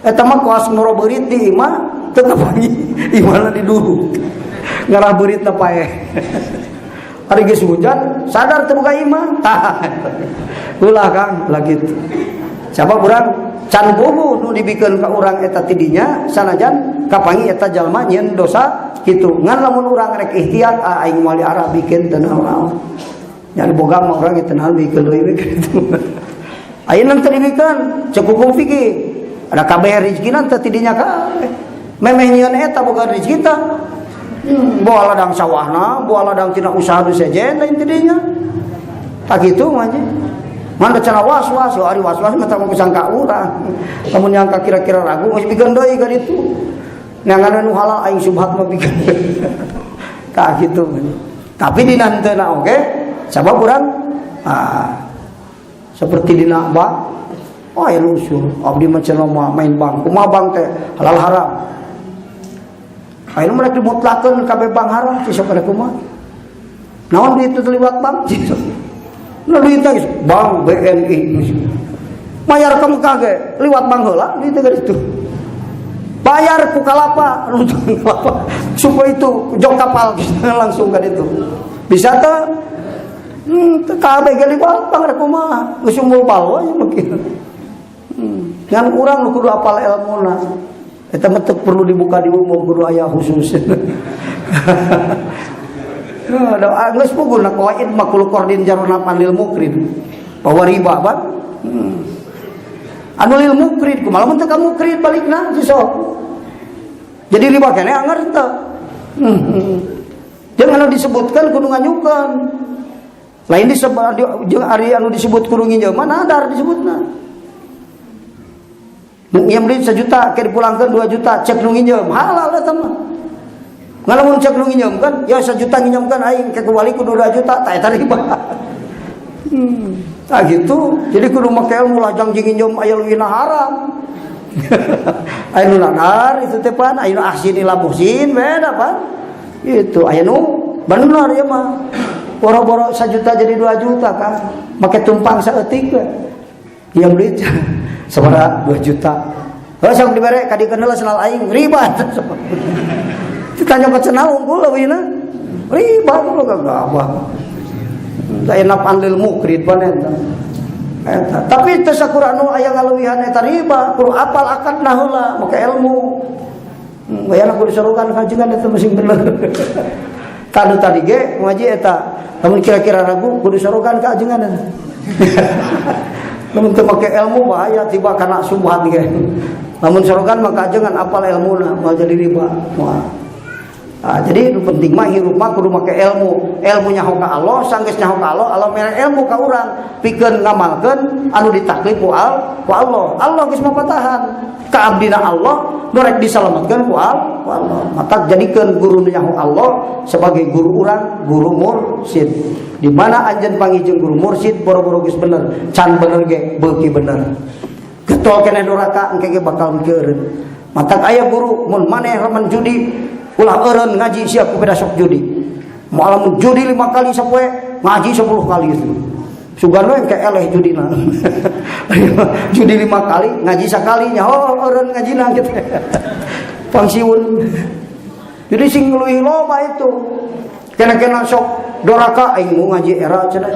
Eta mah kuas ngoro beurit di imah teu kapanggih imahna diduruk. Ngarah beuritna paeh. Ari geus hujan, sadar teu boga imah. Tah. Ulah Kang, lah kitu. Sabab urang can puguh nu dibikeun ka urang eta tidinya sanajan kapanggih eta jalma nyieun dosa kitu. Ngan lamun urang rek ikhtiar ah aing moal diarah bikin teu naon-naon. Nya boga mah urang teu naon bikeun deui we kitu. Ayeuna teu dibikeun cek hukum fikih. Ada kabeh rezekina teu tidinya kabeh. Memeh nyieun eta boga rezeki tah. Bawa ladang sawahna, bawa ladang tina usaha nu sejen lain tidinya. Tak kitu mah je. Mana cara was-was, ari was-was mah tah sangka urang. Lamun nyangka kira-kira ragu geus bikeun deui ka ditu. Neangan nu halal aing subhat mah bikeun. Tah kitu. Tapi dina henteu oge sabab urang seperti dina bank, oh ya lusuh, abdi mah cenah mah main bank, kumaha bank teh halal haram. Ayeuna mereka dimutlakeun kabeh bank haram, ci sok ada kumaha. Naon duit teu liwat bank ci sok. Nu duit teh bank BNI. Mayar ka Mekah ge liwat bank heula duit teh kitu. Bayar ku kalapa, kalapa supaya itu jok kapal langsung ka ditu. Bisa teh kabeh ge liwat bank rek kumaha, geus umbul palwa mungkin. Ngan urang nu kudu apal elmuna. Eta mah teu perlu dibuka di umum kudu aya khusus. Nah, da geus puguh na qaid makul qardin jarona panil mukrid. Bahwa riba ban. Anu lil mukrid kumaha lamun teu ka mukrid balikna si sok. Jadi riba keneh anger teu. Jeung anu disebutkan kudu nganyukeun. Lain disebut jeung ari anu disebut kudu nginjeum mah nadar disebutna. Nginjem duit 1 juta, ke dipulangkeun 2 juta, cek nu nginjem, halal eta mah. Ngalamun cek nu nginjemkeun, ya 1 juta nginjemkeun aing ke balik kudu 2 juta, tah eta riba. Tah gitu. Jadi kudu make ilmu lah jang jeung nginjem aya leuwihna haram. Aya nu nadar itu teh pan, aya nu ahsin ila muhsin beda pan. Itu aya nu bener ieu mah. Boro-boro 1 juta jadi 2 juta kan. Make tumpang saeutik we. Yang duit sabaraha 2 juta. Heuh sok dibere ka dikeun heula senal aing riba. Ditanya ka cenah unggul leuwihna. Riba kudu gagabah. Lain naf'an lil mukrid pan eta. Eta. Tapi teu sakur anu aya ngaleuwihan eta riba, kudu apal akadna heula make ilmu. Bayana kudu diserukan kajengan eta masing bener. Tadu tadi ge ngaji eta. Lamun kira-kira ragu kudu diserukan ka ajengan eta. Lamun teu make ilmu bahaya tiba kana subhat ge. Lamun sorogan maka jangan apal ilmuna moal jadi riba. Moal. Nah, jadi nu penting mah hirup mah kudu make ilmu. Ilmu nyaho ka Allah, sanggeus nyaho ka Allah, Allah mere ilmu ka urang pikeun ngamalkeun anu ditaklif ku Allah. Allah geus mapatahan ka abdina Allah nu rek disalametkeun ku Allah. Maka jadikeun guru nyaho Allah sebagai guru urang, guru mursyid. Di mana anjeun panggih jeung guru mursyid, boro-boro geus bener, can bener ge beuki bener. Getol keneh doraka, engke ge bakal eureun. Matak aya guru, mun maneh remen judi, ulah eureun ngaji sia ku beda sok judi. Moal mun judi 5 kali sapoe, ngaji 10 kali itu. Sugan we engke eleh judina. Judi 5 kali, ngaji sakali nya, oh eureun ngajina gitu. Pangsiun. Jadi sing leuwih loba itu. Kena-kena sok doraka aing mau ngaji era cenah.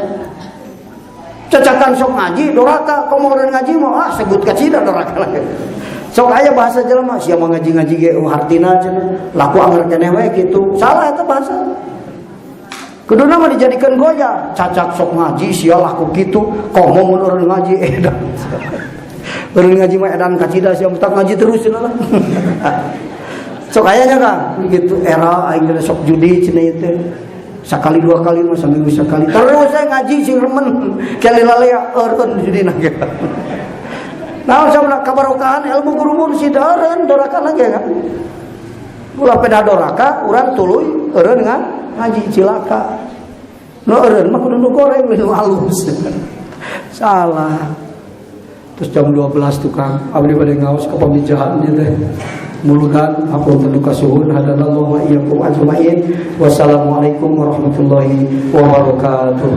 Cacakan sok ngaji doraka, komo eureun ngaji mah ah sebut kacida doraka lagi. Sok aya bahasa jelema sia mah ngaji-ngaji ge hartina cenah, laku anger keneh we kitu. Salah eta bahasa. Kuduna mah dijadikeun goya, cacak sok ngaji sia laku kitu, komo mun eureun ngaji edan. Eureun ngaji mah edan kacida sia mutak ngaji terus cenah lah. Sok aya nya Kang, gitu era aing geus sok judi cenah ieu teh. Sakali dua kali mah saminggu sakali. Terus saya ngaji sing remen, kali lalea eureun judina ge. Nah, sama kabarokahan ilmu guru mursyid eureun doraka lagi kan. Ulah peda doraka, urang tuluy eureun ngaji cilaka. Nu eureun mah kudu nu goreng nu halus. Salah. Terus jam 12 tukang abdi bade ngaos ka pamijahan ieu teh. Muludan hapunten nu kasuhun, hadanallahu wa iyyakum ajmain. Wassalamualaikum warahmatullahi wabarakatuh.